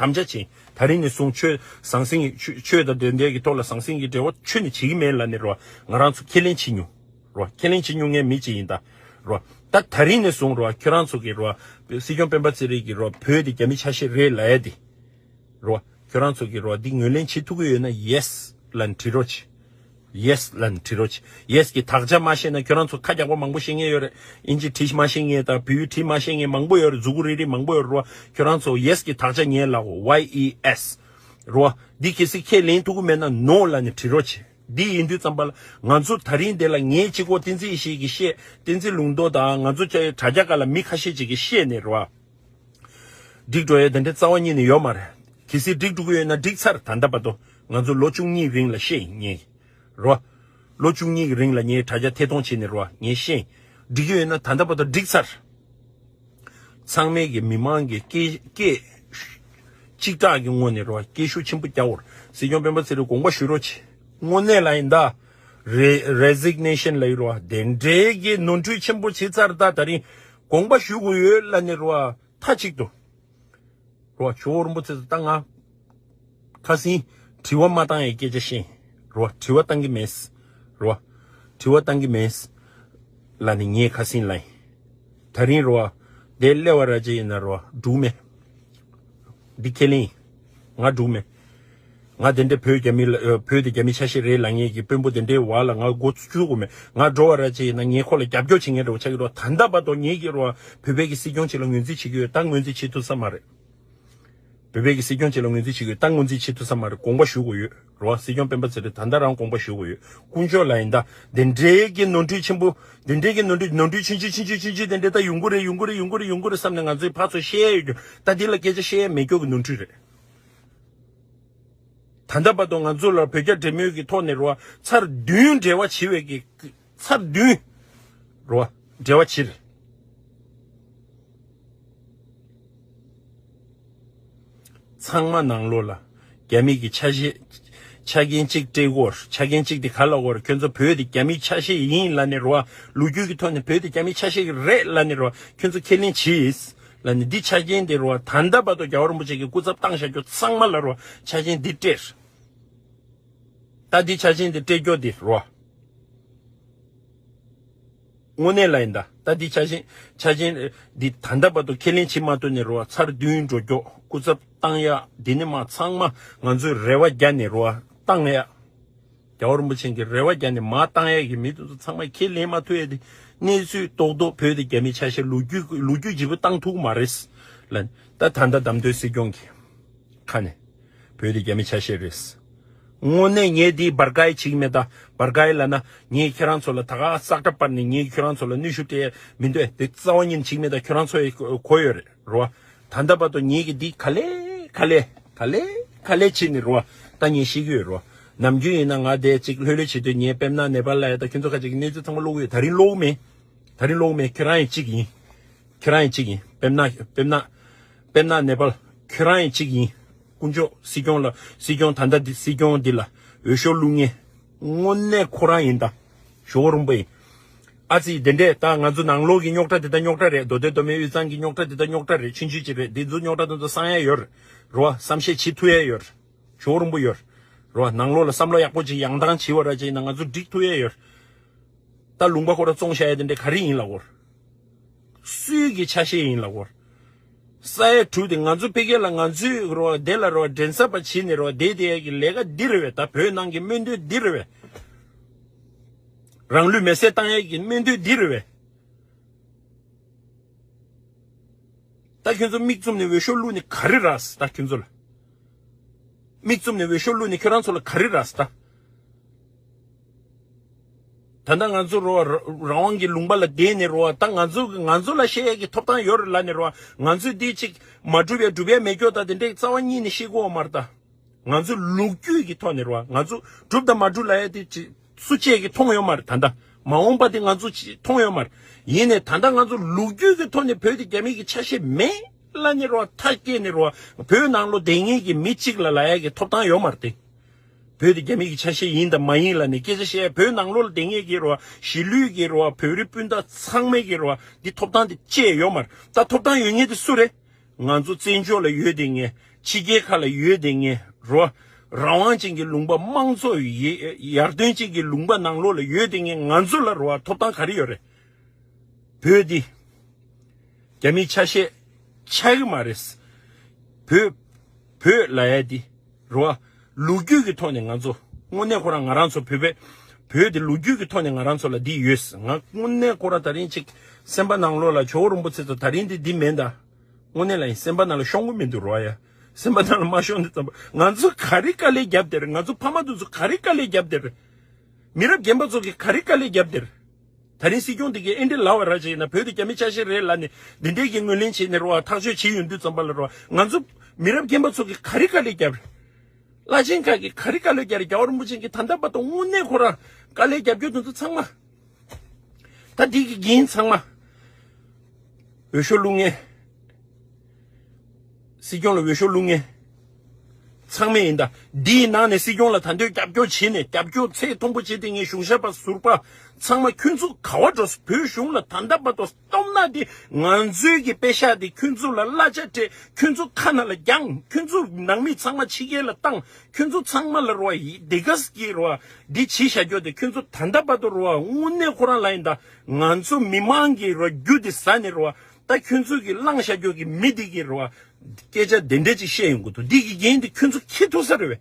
དམ་བཅའ་བྱས། ད་རིང་ནས་བཟུང་ཆོས་ཟང་ཟིང་གི་ཆོས་ཆོས་དང་དོན་ལྡན་གྱི་ཐོག་ལ་ཟང་ཟིང་གི་འབྲེལ་བ་ཆོས་ནས་བྱེད་ཀྱི་མེད་ལབ་ནས་རོ། ང་རང་ཚོ་ཁས་ལེན་བྱེད་མྱོང་། རོ། ཁས་ལེན་བྱེད་མྱོང་མཁན་མི་གཅིག་ཡིན་ད། རོ། ད་ད་རིང་ནས་བཟུང་རོ་ཁྱོད་རང་ཚོ་གི་རོ། སྲིད་སྐྱོང་སྤེན་པ་ཚེ་རིང་གི་རོ་བོད་དེ་རྒྱ་མི་ཆ་ཤས་རེད་ལབ་ཡ་དེ། རོ། ཁྱོད་རང་ཚོ་གི་རོ་འདི་ངོས་ལེན་བྱེད་ཐུབ་ཀྱི་ཡོད་ན་ཡེ་སི་ལབ་ནས་བྲིས་རོགས་བྱེད། ཡེ་སི་ལབ་ནས་བྲིས་རོགས་བྱེད། ཡེ་སི་གི་དག་ཆ་མ་ཤེས་ན། ཁྱོད་རང་ཚོ་ཁ་རྒྱག་པ་མང་པོ་ཤེས་མཁན་ཡོད་རེད། ཨིན་ཇི་བྲིས་མ་ཤེས་མཁན་དང་བོད་ཡིག་བྲིས་མ་ཤེས་མཁན་མང་པོ་ཡོད་རེད། མཛུ་གུ་རིལ་རིལ་མང་པོ་ཡོད་རེད་རོ། ཁྱོད་རང་ཚོ་ཡེ་སི་གི་དག་ཆ་ངས་ལབ་གོ་ཝའི་ཨི་ཨེ་སི། རོ། འདི་གལ་སྲིད་ཁས་ལེན་ཐུབ་ཀྱི་མེད་ན་ནོ་ལབ་ནས་བྲིས་རོགས་བྱེད། འདི་ཡིན་དུས་ཙམ་པ་ལ་ང་ཚོ་ད་རིང་འདི་ལ་ངའི་གཅིག་པོ་བསྟན་འཛིན་ཡེ་ཤེས་ཀྱིས་བཤད། བསྟན་འཛིན་ལུང་རྟོགས་དང་ང་ཚོ་དྲ་རྒྱ་སྒང་ལ་མི་ཁ་ཤས་ཅིག་གིས་བཤད་ནས་རོ། འགྲིག་འགྲོ་ཡས་དེ་འདྲའི་རྩ་བ་ཉིད་ནས་ཡོད་མ་རེད། གལ་སྲིད་འགྲིག་འགྲོ་གི་ཡོད་ན་འགྲིག་ཚར། ད་ལྟ་བར་དུ་ང་ཚོ་ལོ་བཅུ་གཉིས་རིང་ལ་བཤད་ཡིན་ངས་རོ། ལོ་བཅུ་གཉིས་ཀྱི་རིང་ལ་ངས་དྲ་རྒྱ་ཐད་གཏོང་བྱས་ནས་རོ་ངས་བཤད་ཡིན། འགྲིག་གི་ཡོད་ན་ད་ལྟ་བར་དུ་འགྲིག་ཚར། ཚང་མས་ཀྱི་མི་མང་གི་སྐད་སྐད་གཅིག་གྲགས་ཀྱི་ངོས་ནས་རོ་སྐད་ཤུགས་ཆེན་པོ་རྒྱག་འོར། སྲིད་སྐྱོང་སྤེན་པ་ཚེ་རིང་དགོངས་པ་ཞུ་རོགས་བྱེད། དངོས་གནས་ལ་ཡིན་ད། རེ་རེ་ཟིག་ནེ་ཤན་ལ་ཡོད་རོ། དེ་འདྲའི་གི་ནོར་འཁྲུལ་ཆེན་པོ་བྱས་ཚར། ད་ད་རིང་དགོངས་པ་ཞུ་དགོས་ཡོད་ལབ་ནས་རོ། མཐའ་གཅིག་ཏུ། རོ། ཇོ་བོ་རིན་པོ་ཆེ་ཚོ་ད་ང་ཁ་སང་དྲི་བ་མ་བཏང་ཡའི་སྐད་ཆ་བཤད་ཡིན། རོ། དྲི་བ་བཏང་གི་མེད། རོ། དྲི་བ་བཏང་གི་མེད་ལབ་ནས་ངས་ཁ་སང་ལབ་ཡིན། ད་རིང་རོ། དེ་སླེ་བ་ར་ཅེ་ཡིན་ན་རོ་འགྲུག་མེད། འདི་ཁས་ལེན་ཡིན། ང་འགྲུག་མེད། ང་དེ་འདྲའི་བོད་རྒྱ་མི་ལ་ཨ་བོད་དེ་རྒྱ་མི་ཆ་ཤས་རེད་ལབ་མཁན་གྱི་དཔོན་པོ་དེ་འདྲའི་བར་ལ་ང་མགོ་ཚུགས་དགོས་མེད། ང་འགྲོ་བ་ར་ཅིག་ཡིན་ན་ངས་ཁོ་ལ་རྒྱབ་སྐྱོར་བྱེད་མཁན་འདྲ་བོ་ཆགས་ཀྱི་རོ། ད་ལྟ་བར་དུ་ངེད་ཀྱི་རོ་བོད་པའི་གི་སྲིད་སྐྱོང་ཅིག་ལ་ངོས་འཛིན་བྱེད་ཀྱི་ཡོད། ད་ངོས་འཛིན་བྱེད་ཐུབ་ས་མ་རེད། བོད་པའི་གི་སྲིད་སྐྱོང་ཅིག་ལ་ངོས་འཛིན་བྱེད་ཀྱི་ཡོད། ད་ངོས་འཛིན་བྱེད་ཐུབ་ས་མ་རེད། དགོངས་པ་ཞུ་དགོས་ཡོད། རེད་བ། སྲིད་སྐྱོང་སྤེན་པ་ཚེ་རིང་ད་ལྟ་རང་དགོངས་པ་ཞུ་དགོས་ཡོད། དཀོན་མཆོག་ལ་ཡིན་ད། དེ་འདྲའི་གི་ནོར་འཁྲུལ་ཆེན་པོ། དེ་འདྲའི་གི་ནོར་འཁྲུལ་ནོར་འཁྲུལ་ཆུང་ཆུང་ཆུང་ཆུང་ཆུང་ཆུང་དེ་འདྲ་ད་ཡོང་གི་རེད་ཡོང་གི་རེད་ཡོང་གི་རེད་ཡོང་གི་རེད་བསམ་ནས་ང་ཚོས་ཕར་ཚུར་བཤད་ཡོད་རྒྱུ། ད་འདི་ལ་སྐད་ཆ་བཤད་ཡ་མེད་རྒྱུ་གི་ནོར་འཁྲུལ་རེད། ད་ལྟ་བར་དུ་ང་ཚོ་ལ་བོད་རྒྱ་འབྲེལ་མོལ་གྱི་ཐོག་ནས་རེད་བ། ཚར་བདུན་འབྲེལ་བ་བྱེད་པའི་གི། ཚར་བདུན་རེད་བ། འབྲེལ་བ་བྱེད། ཚང་མ་ནང་ལོགས་ལ་རྒྱ་མི་གི་ཆ་ཤས། ཆ་རྐྱེན་གཅིག་སྤྲད་དགོས། ཆ་རྐྱེན་གཅིག་དེ་ག་ལ་དགོས། ཁྱོད་ཚོ་བོད་དེ་རྒྱ་མིའི་ཆ་ཤས་ཡིན་ལབ་ནས་རེད་བ། ལོ་རྒྱུས་ཀྱི་ཐོག་ནས་བོད་དེ་རྒྱ་མིའི་ཆ་ཤས་རེད་ལབ་ནས་རེད་བ། ཁྱོད་ཚོ་ཁས་ལེན་བྱེད་ལབ་ནས། འདི་ཆ་རྐྱེན་དེ་རེད་བ། ད་ལྟ་བར་དུ་རྒྱལ་བ་རིན་པོ་ཆེ་གི་སྐུ་ཚབ་བཏང་བཞག་རྒྱུ་ཚང་མ་ལ་རེད་བ། ཆ་རྐྱེན་འདི་སྤྲད། ད་འདི་ཆ་རྐྱེན་འདི་སྤྲད་རྒྱུ་འདི་རེད་བ། དངོས་གནས་ལ་ཡིན་ད། ད་འདི་ཆ་རྐྱེན་ཆ་རྐྱེན་འདི་ད་ལྟ་བར་དུ་ཁས་ལེན་བྱེད་མ་ཐུབ་ནས་རེད་བ། ཚར་བདུན་འགྲོ་རྒྱུ། སྐུ་ཚབ་བཏང་ཡ་འདི་ནི་མ་ཚང་མ་ང་ཚོས་རེ་བ་རྒྱག་ནས་རེད་བ། བཏང་ཡ། རྒྱལ་བ་རིན་པོ་ཆེ་གི་རེ་བ་རྒྱག་ནས་མ་བཏང་ཡ་གི་མི་དེ་ཚོ་ཚང་མ་ཁས་ལེན་མ་ཐུབ་ཡ་དེ། གནས་ཚུལ་རྡོག་རྡོག་བོད་དེ་རྒྱ་མི་ཆ་ཤས་ལོ་རྒྱུས་ལོ་རྒྱུས་བརྗེ་པོ་བཏང་ཐུབ་མ་རེད་ལ། ད་ད་ལྟ་བདམས་ཐོན་སྲིད་སྐྱོང་གི་ཁ་ནས་བོད་དེ་རྒྱ་མི་ཆ་ཤས་རེད། དངོས་གནས་ངས་འདི་བར་སྐལ་བྱེད་ཀྱི་མེད་ད། བར་སྐལ་ལབ་ན་ངས་ཁྱེད་རང་ཚོ་ལ་ད་ག་སག་སྒྲ་སྤར་ནས་ངས་ཁྱེད་རང་ཚོ་ལ་གནོན་ཤུགས་སྤྲད་ཡ་མི་འདུག་དེ་རྩ་བ་ཉིད་ནས་བྱེད་ཀྱི་མེད་ད། ཁྱེད་རང་ཚོ་ཡི་གོ་ཡོད་རེད་རོ། ད་ལྟ་བར་དུ་ངེད་ཀྱིས་འདི་ག་ལེ་ག་ལེ་ག་ལེ་ག་ལེ་བྱས་ནས་རེད་བ། ད་ངས་ཤེས་ཀྱི་ཡོད་རེད་བ། ནམ་རྒྱུན་ཡིན་ན་ང་དེ་གཅིག་ལྷོད་ལྷོད་བྱེད་དུས་ངས་དཔེར་ན་ནེ་པཱལ་ལ་ཡ་ད་ཁྱོད་ཚོ་ཁ་ཅིག་གི་གནས་ཚུལ་ཚང་མ་ཀློག་གི་ཡོད། ད་རིང་ཀློག་མེད། ད་རིང་ཀློག་མེད། ཁྱེད་རང་ཡང་གཅིག་ཡིན། ཁྱེད་རང་ཡང་གཅིག་ཡིན། དཔེར་ན་དཔེར་ན་དཔེར་ན་ནེ་པཱལ་ཁྱེད་རང་ཡང་གཅིག་ཡིན། དཀོན་མཆོག་སྲིད་སྐྱོང་ལ་སྲིད་སྐྱོང་ད་ལྟ་འདི་སྲིད་སྐྱོང་འདི་ལ་འོས་ཤོག་བླུག་མཁན་དངོས་གནས་ཁོ་རང་ཡིན་ད། ཞོགས་རིང་པོ་ཡིན། ཨ་ཙི་དེ་འདྲས་ད་ང་ཚོ་ནང་ལོགས་ཀྱི་རྙོག་དྲ་དེ་ད་རྙོག་དྲ་རེད། མདོ་སྟོད་མདོ་སྨད་དབུས་གཙང་གི་རྙོག་དྲ་དེ་ད་རྙོག་དྲ་རེད། ཆུང་ཆུང་ཅིག་རེད། འདི་ཚོ་རྙོག་དྲ་དེ་ཚོ་སངས་ཡ་ཡོད་རེད་རོ། བསམ་ཤེས་བྱེད་ཐུབ་ཡ་ཡོད་རེད། ཞོགས་རིང་པོ་ཡོད་རེད་རོ། ནང་ལོགས་ལ་བསམ་བློ་ཡག་པོ་ཅིག་ཡང་ཐང་བྱེད་བ་ར་ཅིག་ན་ང་ཚོ་འགྲིག་ཐུབ་ཡ་ཡོད་རེད། ད་ལུང་པ་ཁོ་ར་བཙོང་བཞག་ཡ་དེ་འདྲས་ག་རེ་ཡིན་ལབ་དགོས་རེད། སུའི་གི་ཆ་ཤས་ཡིན་ལབ་དགོས་རེད། ས་ཡ་དྲུག་དེ་ང་ཚོ་ཕ་གི་ལ་ང་ཚོའི་རོ་དེ་ལ་རོ་འགྲན་ཟླ་བ་བྱེད་ནས་རོ་བསྡད་བསྡད་ཡ་གི་ལས་ཀ་འདི་རེད་བས། ད་བོད་ནང་གི་སྨོན་འདུན་འདི་རེད་བས། རང་ལུས་མེ་སྲེག་བཏང་ཡ་གི་སྨོན་འདུན་འདི་རེད་བས། ད་ཁྱོད་ཚོ་མིག་བཙུམ་ནས་འོས་ཤོག་བླུགས་ནས་ག་རེ་རག་ད་ཁྱོད་ཚོ་ལ། མིག་བཙུམ་ནས་འོས་ཤོག་བླུགས་ནས་ཁྱོད་རང་ཚོ་ལ་ག་རེ་རག་ད། ད་ལྟ་ང་ཚོ་རོ་རང་དབང་གི་ལུང་པ་ལ་བསྡད་ནས་རོ། ད་ང་ཚོ་ང་ཚོ་ལ་བཤད་ཡ་གི་ཐོབ་ཐང་ཡོད་རེད་ལབ་ནས་རོ། ང་ཚོས་འདི་ཅིག་མ་སྒྲུབ་ཡ་སྒྲུབ་ཡ་མེད་སྐྱོ་ད་དེ་འདྲའི་རྩ་བ་ཉིད་ནས་ཤེས་དགོས་མ་རེད་ད། ང་ཚོ་ལོ་རྒྱུས་ཀྱི་ཐོག་ནས་རོ། ང་ཚོ་སྒྲུབ་དང་མ་སྒྲུབ་ལབ་ཡ་དེ་ཅིག་སུ་གཅིག་གིས་མཐོང་ཡོད་མ་རེད། ད་ལྟ་མ་འོངས་པ་དེ་ང་ཚོ་ཅིག་མཐོང་ཡོད་མ་རེད། ཡིན་ནའི་ད་ལྟ་ང་ཚོ་ལོ་རྒྱུས་ཀྱི་ཐོག་ནས་བོད་དེ་རྒྱ་མི་གི་ཆ་ཤས་མེད་ལབ་ནས་རོ། ཐག་བཅད་ནས་རོ། བོད་ནང་ལོགས་བསྡད་མཁན་གྱི་མི་གཅིག་ལ་ལབ་ཡ་གི་ཐོབ་ཐང་ཡོད་མ་རེད་དེ། བོད་དེ་རྒྱ་མི་གི་ཆ་ཤས་ཡིན་དང་མ་ཡིན་ལབ་ནས་སྐད་ཆ་བཤད་ཡ། བོད་ནང་ལོགས་ལ་བསྡད་མཁན་གྱི་རོ། གཞིས་ལུས་ཀྱི་རོ། བོད་རིགས་སྤུན་ཟླ་ཚང་མས་ཀྱི་རོ། འདི་ཐོབ་ཐང་དེ་བཅད་ཡོད་མ་རེད། ད་ཐོབ་ཐང་ཡོད་མཁན་དེ་སུ་རེད། ང་ཚོ་བཙན་བྱོལ་ལ་ཡོད་བསྡད་མཁན། ཕྱི་རྒྱལ་ཁག་ལ་ཡོད་བསྡད་མཁན་རོ། རང་དབང་ཅན་གྱི་ལུང་པ། དམངས་གཙོ་ཡི་ཡར་ཐོན་ཅན་གྱི་ལུང་པ་ནང་ལོགས་ལ་ཡོད་བསྡད་མཁན་ང་ཚོ་ལ་རོ། ཐོབ་ཐང་ག་རེ་ཡོད་རེད། བོད་འདི་རྒྱ་མིའི་ཆ་ཤས་ཆགས་ཀྱི་མ་རེད། བོད་བོད་ལབ་ཡ་འདི་རོ། ལོ་རྒྱུས་ཀྱི་ཐོག་ནས་ང་ཚོ་དངོས་གནས་ཁོ་རང་ང་རང་ཚོ་བོད་པའི་བོད་འདི་ལོ་རྒྱུས་ཀྱི་ཐོག་ནས་ང་རང་ཚོ་ལ་འདི་ཡོད། ང་དངོས་གནས་ཁོ་རང་ད་རིང་ཅིག་སེམས་པ་ནང་ལོགས་ལ་ཇོ་བོ་རིན་པོ་ཆེ་ཚོ་ད་རིང་འདི་འདི་མེད་ད། དངོས་གནས་ལ་ཡིན། སེམས་པ་ནང་ལ་ཤོང་གི་མི་འདུག་རོ་ཡ། སེམས་པ་ནང་ལ་མ་ཤོང་དུས་ཙམ་པ་ང་ཚོ་ག་རེ་དཀའ་ལས་བརྒྱབ་དེར། ང་ཚོ་ཕ་མ་དེ་ཚོ་ག་རེ་དཀའ་ལས་བརྒྱབ་དེར། མི་རབས་རྒན་པ་ཚོ་གིས་ག་རེ་དཀའ་ལས་བརྒྱབ་དེར། ད་རིང་སྲིད་སྐྱོང་འདི་གིས་ཨེ་འདྲ་ལབ་པ་ར་ཅིག་ཡིན་ན། བོད་དེ་རྒྱ་མི་ཆ་ཤས་རེད་ལབ་ནས་འདི་འདྲའི་གི་ངོས་ལེན་བྱས་ནས་རོ། ཐག་གཅོད་བྱས་ཡོང་དུས་ཙམ་པ་ལ་རོ། ང་ཚོ་མི་རབས་རྒན་པ་ཚོ་གིས་ག་རེ་དཀའ་ལས་བརྒྱབ་རེད། བླ་ཆེན་ཁག་གིས་ག་རེ་དཀའ་ལས་བརྒྱབ་རེད། རྒྱལ་བ་རིན་པོ་ཆེ་གིས་ད་ལྟ་བར་དུ་དངོས་གནས་ཁོ་རང་དཀའ་ལས་བརྒྱབ་རྒྱུ་དེ་ཚོ་ཚང་མ། ད་འདི་གི་འགན་ཚང་མ། འོས་ཤོག་བླུག་མཁན། སྲིད་སྐྱོང་ལ་འོས་ཤོག་བླུག་མཁན། ཚང་མས་ཡིན་ད། འདིའི་ནང་ནས་སྲིད་སྐྱོང་ལ་ད་འདོད་རྒྱབ་སྐྱོར་བྱས་ནས། རྒྱབ་སྐྱོར་ཚད་མཐོན་པོ་བྱས་ཏེ་ངས་གཞུང་ཞབས་པ་ཟུར་པ་ཚང་མ་ཁྱོད་ཚོ་ག་བ་འགྲོ། བོད་གཞུང་ལ་ད་ལྟ་བར་དུ་སྟོབས་ན་དེ་ང་ཚོའི་གི་པེ་ཤག་དེ་ཁྱོད་ཚོ་ལ་གླ་ཆ་སྤྲད། ཁྱོད་ཚོ་ཁ་ནང་ལ་བརྒྱངས། ཁྱོད་ཚོ་ནང་མི་ཚང་མ་ཕྱི་རྒྱལ་ལ་བཏང་། ཁྱོད་ཚོ་ཚང་མ་ལ་རོ་ཡི་དེ་གས་ཀྱི་རོ་འདི་བྱེད་བཞག་རྒྱུ་དེ་ཁྱོད་ཚོ་ད་ལྟ་བར་དུ་རོ་དངོས་གནས་ཁོ་རང་ལ་ཡིན་ད། ང་ཚོ་མི་མང་གི་རོ་རྒྱུ་དེ་ཟ་ནས་རོ། ད་ཁྱོད་ཚོ་གི་བླངས་བཞག་རྒྱུ་གི་མི་དེ་གི་རོ། སྐད་ཆ་དེ་འདྲ་ཅིག་བཤད་ཡོང་གི་འདུག་འདི་གི་འགན་དེ་ཁྱོད་ཚོ་འཁྱེར་ཐུབ་ས་རེད་བས།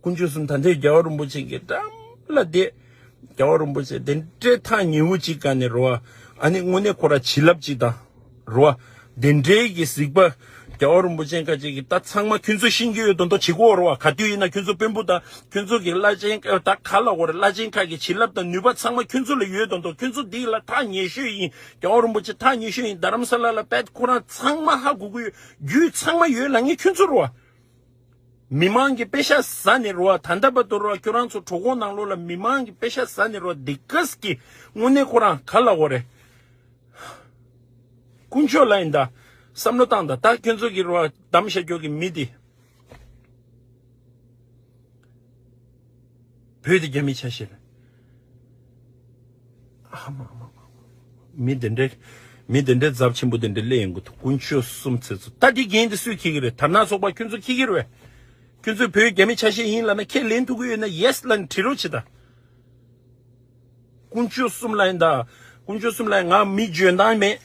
དཀོན་མཆོག་གསུམ། ད་ལྟའི་རྒྱལ་བ་རིན་པོ་ཆེ་གི་འགྲམ་ལ་བསྡད། རྒྱལ་བ་རིན་པོ་ཆེ་དེ་འདྲའི་ཐག་ཉེ་བོ་ཅིག་ག་ནས་རེད་བ། ཨ་ནི་དངོས་གནས་ཁོ་ར་བྱིན་རླབས་ཅིག་དང་། རེད་བ། དེ་འདྲའི་གི་གཟིགས་པ། རྒྱལ་བ་རིན་པོ་ཆེ་ཁ་ཅིག་གི་ད་ཚང་མ་ཁྱོད་ཚོ་ཤེས་ཀྱི་ཡོད་མདོག་མདོག་བྱེད་ཀྱི་ཡོད་རེད་བ། ག་དུས་ཡིན་ན་ཁྱོད་ཚོ་དཔོན་པོ་དང་ཁྱོད་ཚོ་གི་བླ་ཆེན་ད་ག་ལབ་དགོས་རེད། བླ་ཆེན་ཁག་གི་བྱིན་རླབས་དང་ནུས་པ་ཚང་མ་ཁྱོད་ཚོ་ལ་ཡོད་མདོག་མདོག་ཁྱོད་ཚོ་འདི་ལ་ཐག་ཉེ་ཤོས་ཡིན། རྒྱལ་བ་རིན་པོ་ཆེ་ཐག་ཉེ་ཤོས་ཡིན། རྡ་རམ་ས་ལ་ལ་བེད་ཁོ་རང་ཚང་མ་ཧ་གོ་གི་ཡོད། རྒྱུས་ཚང་མ་ཡོད་ལབ་མཁན་ཁྱོད་ཚོ་རེད་བ། མི་མང་གི་པེ་ཤ་ཟ་ནས་རེད་བ། ད་ལྟ་བར་དུ་རེད་བ། ཁྱོད་རང་ཚོ་གྲོད་ཁོག་ནང་ལོགས་ལ་མི་མང་གི་པེ་ཤ་ཟ་ནས་རེད་བ། འདི་གས་ཀྱི་དངོས་གནས་ཁོ་རང་ག་ལབ་དགོས་རེད། དཀོན་མཆོག་ལ་ཡིན་ད། བསམ་བློ་བཏང་ད། ད་ཁྱོད་ཚོ་གི་རེད་བ། གདམ་བྱ་རྒྱུ་གི་མི་དེ། བོད་དེ་རྒྱ་མི་ཆ་ཤས་རེད། ཨ་མ་མ་མ། མི་དེ་འདྲའི། མི་དེ་འདྲའི་ཚབས་ཆེན་པོ་དེ་འདྲ་སླེབས་ཡོང་གི་འདུག་དཀོན་མཆོག་གསུམ་ཚེ་ཚོ། ད་དེ་འགན་དེ་སུས་འཁྱེར་གི་རེད། དར་ནག་ཚོགས་པ་ཁྱོད་ཚོ་འཁྱེར་གི་རེད་བས། ཁྱོད་ཚོས་བོད་རྒྱ་མི་ཆ་ཤས་ཡིན་ལབ་ན་ཁས་ལེན་ཐུབ་ཀྱི་ཡོད་ན་ཡེས་ལབ་ནས་བྲིས་རོགས་བྱེད་ད། དཀོན་མཆོག་གསུམ་ལ་ཡིན་ད། དཀོན་མཆོག་གསུམ་ལ་ཡིན། ང་མི་འཇོན་ཐང་མེད།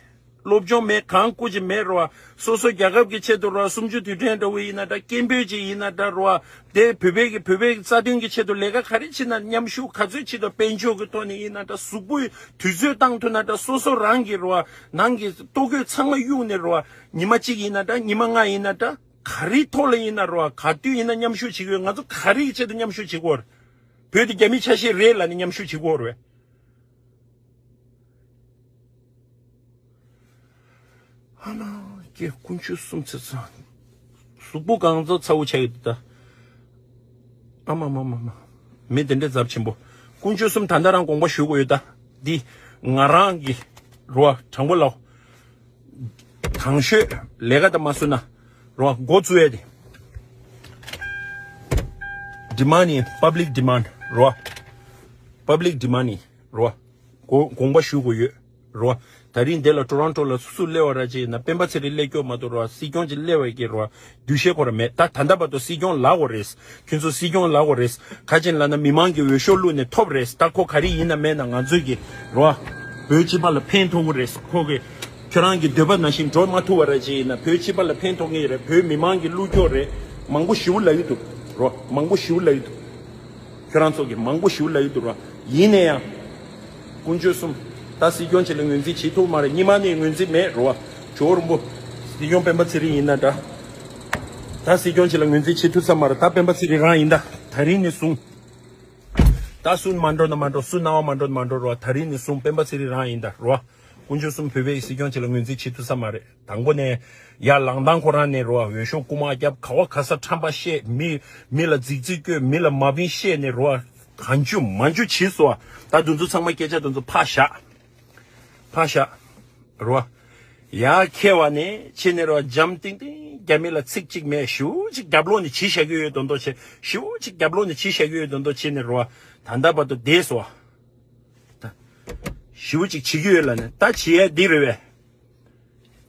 སློབ་སྦྱོང་མེད། གང་བཀོད་ཅིག་མེད་རོ། སོ་སོ་རྒྱལ་ཁབ་ཀྱི་ཆེད་དུ་རོ། གསུམ་བཅུ་དུས་དྲན་འདྲ་བོ་ཡིན་ན་འདྲ། སྐད་འབོད་ཅིག་ཡིན་ན་འདྲ་རོ། དེ་བོད་པའི་གི་བོད་པའི་གི་རྩ་དོན་གྱི་ཆེད་དུ་ལས་ཀ་ག་རེ་བྱེད་ན་མཉམ་ཞུགས་ག་ཚོད་བྱེད་དོ། དཔལ་འབྱོར་གྱི་ཐོག་ནས་ཡིན་ན་འདྲ། གཟུགས་པོའི་དུས་ཚོད་བཏང་ཐུབ་ན་འདྲ། སོ་སོ་རང་གི་རོ། ནང་གི་ལྟོ་གོས་ཚང་མ་གཡུགས་ནས་རོ། ཉི་མ་གཅིག་ཡིན་ན་འདྲ། ཉི་མ་ལྔ་ཡིན་ན་འདྲ། ག་རེའི་ཐོག་ལ་ཡིན་ན་རོ། ག་དུས་ཡིན་ན་མཉམ་ཞུགས་བྱེད་དགོས། ང་ཚོ་ག་རེ་གི་ཆེད་དུ་མཉམ་ཞུགས་བྱེད་དགོས། བོད་དེ་རྒྱ་མི་ཆ་ཤས་རེད་ལབ་ནས་མཉམ་ཞུགས་བྱེད་དགོས་རེད། ཨ་མ་ཀྱེ། དཀོན་མཆོག་གསུམ་ཚེ་ཚང་། གཟུགས་པོ་གང་ཚོ་ཚ་བོ་ཆགས་ཀྱི་འདུག་ད། ཨ་མ་མ་མ་མ། མི་དེ་འདྲའི་ཚབས་ཆེན་པོ། དཀོན་མཆོག་གསུམ། ད་ལྟ་རང་དགོངས་པ་ཞུ་དགོས་ཡོད་ད། འདི་ང་རང་གི་རོ། དྲང་པོ་ལབ། དང་ཤོས་ལས་ཀ་ད་མ་བཟོ་ན་རོ། འགོ་བཙུགས་ཡ་དེ། demand ཡིན། public demand རོ། public demand ཡིན་རོ། དགོངས་པ་ཞུ་དགོས་ཡོད་རོ། ད་རིང་འདི་ལ་ཊོ་རོན་ཊོ་ལ་སུ་སུ་སླེབས་པ་ར་ཅིག་ཡིན་ན་སྤེན་པ་ཚེ་རིང་སླེབས་ཀྱོག་མ་གཏོགས་རོ། སྲིད་སྐྱོང་ཅིག་སླེབས་པའི་གི་རོ། འདུ་ཤེས་ཁོ་ར་མེད། ད་ད་ལྟ་བར་དུ་སྲིད་སྐྱོང་ལབ་དགོས་རེད། ཁྱོད་ཚོ་སྲིད་སྐྱོང་ལབ་དགོས་རེད། ག་ཅིག་ལབ་ན་མི་མང་གི་འོས་ཤོག་བླུགས་ནས་ཐོབ་རེད། ད་ཁོ་ག་རེ་ཡིན་ན་མེད་ན་ང་ཚོའི་གི་རོ། བོད་སྤྱི་པ་ལ་ཕན་ཐོགས་ཀྱི་རེད། ཁོ་གི་ཁྱོད་རང་གི་འདོད་པ་ནང་བཞིན་འགྲོ་མ་ཐུབ་པ་ར་ཅིག་ཡིན་ན་བོད་སྤྱི་པ་ལ་ཕན་ཐོགས་ངེས་རེད། བོད་མི་མང་གི་བླུ་སྐྱོར་རེད། མང་པོ་ཞེ་པོ་ལབ་ཀྱི་འདུག་རོ། མང་པོ་ཞེ་པོ་ལབ་ཀྱི་འདུག་ཁྱོད་རང་ཚོ་གི་མང་པོ་ཞེ་པོ་ལབ་ཀྱི་འདུག་རོ། ཡིན་ནའི་ཡང་། དཀོན་མཆོག་གསུམ། ད་སྲིད་སྐྱོང་ཅིག་ལ་ངོས་འཛིན་བྱེད་ཐུབ་མ་རེད། སྔོན་མ་ནས་ངོས་འཛིན་མེད་རོ། ཇོ་བོ་རིན་པོ། སྲིད་སྐྱོང་སྤེན་པ་ཚེ་རིང་ཡིན་ན་འདྲ། ད་སྲིད་སྐྱོང་ཅིག་ལ་ངོས་འཛིན་བྱེད་ཐུབ་ས་མ་རེད། ད་སྤེན་པ་ཚེ་རིང་རང་ཡིན་ད། ད་རིང་ནས་བཟུང་། ད་སུ་མ་འགྲོ་ན་མ་འགྲོ། སུ་སྣང་བ་མ་འགྲོ་ན་མ་འགྲོ་རོ། ད་རིང་ནས་བཟུང་སྤེན་པ་ཚེ་རིང་རང་ཡིན་ད་རོ། དཀོན་མཆོག་གསུམ། བོད་པའི་སྲིད་སྐྱོང་ཅིག་ལ་ངོས་འཛིན་བྱེད་ཐུབ་ས་མ་རེད། དང་པོ་ནས་ཡར་ལངས་སྟངས་ཁོ་རང་ནས་རོ། འོས་ཤོག་རྐུ་མ་བརྒྱབ། ག་བ་ག་ས་ཁྲམ་པ་བཤད། མི་མི་ལ་རྫིག་རྫིག་བཀོད། མི་ལ་མ་བིན་བཤད་ནས་རོ། གང་བྱུང་མང་བྱུང་བྱས་སོ། ད་དེ་ཚོ་ཚང་མ་སྐད་ཆ་དེ་ཚོ་ཕར་བཞག་ཕར་བཞག་རོ། ཡར་འཁྱེར་བ་ནས་ཕྱིན་ནས་རོ། འཇམ་ཏིང་ཏིང་རྒྱ་མི་ལ་ཚིག་གཅིག་མེད། ཞེ་པོ་ཅིག་རྒྱབ་ལོགས་ནས་བྱས་བཞག་གི་ཡོད་མདོག་མདོག་བྱས། ཞེ་པོ་ཅིག་རྒྱབ་ལོགས་ནས་བྱས་བཞག་གི་ཡོད་མདོག་མདོག་བྱས་ནས་རོ། ད་ལྟ་བར་དུ་བསྡད་སོ། ད་ཞེ་པོ་ཅིག་བྱེད་ཀྱི་ཡོད་ལབ་ནས། ད་བྱེད་ཡ་འདི་རེད་བས།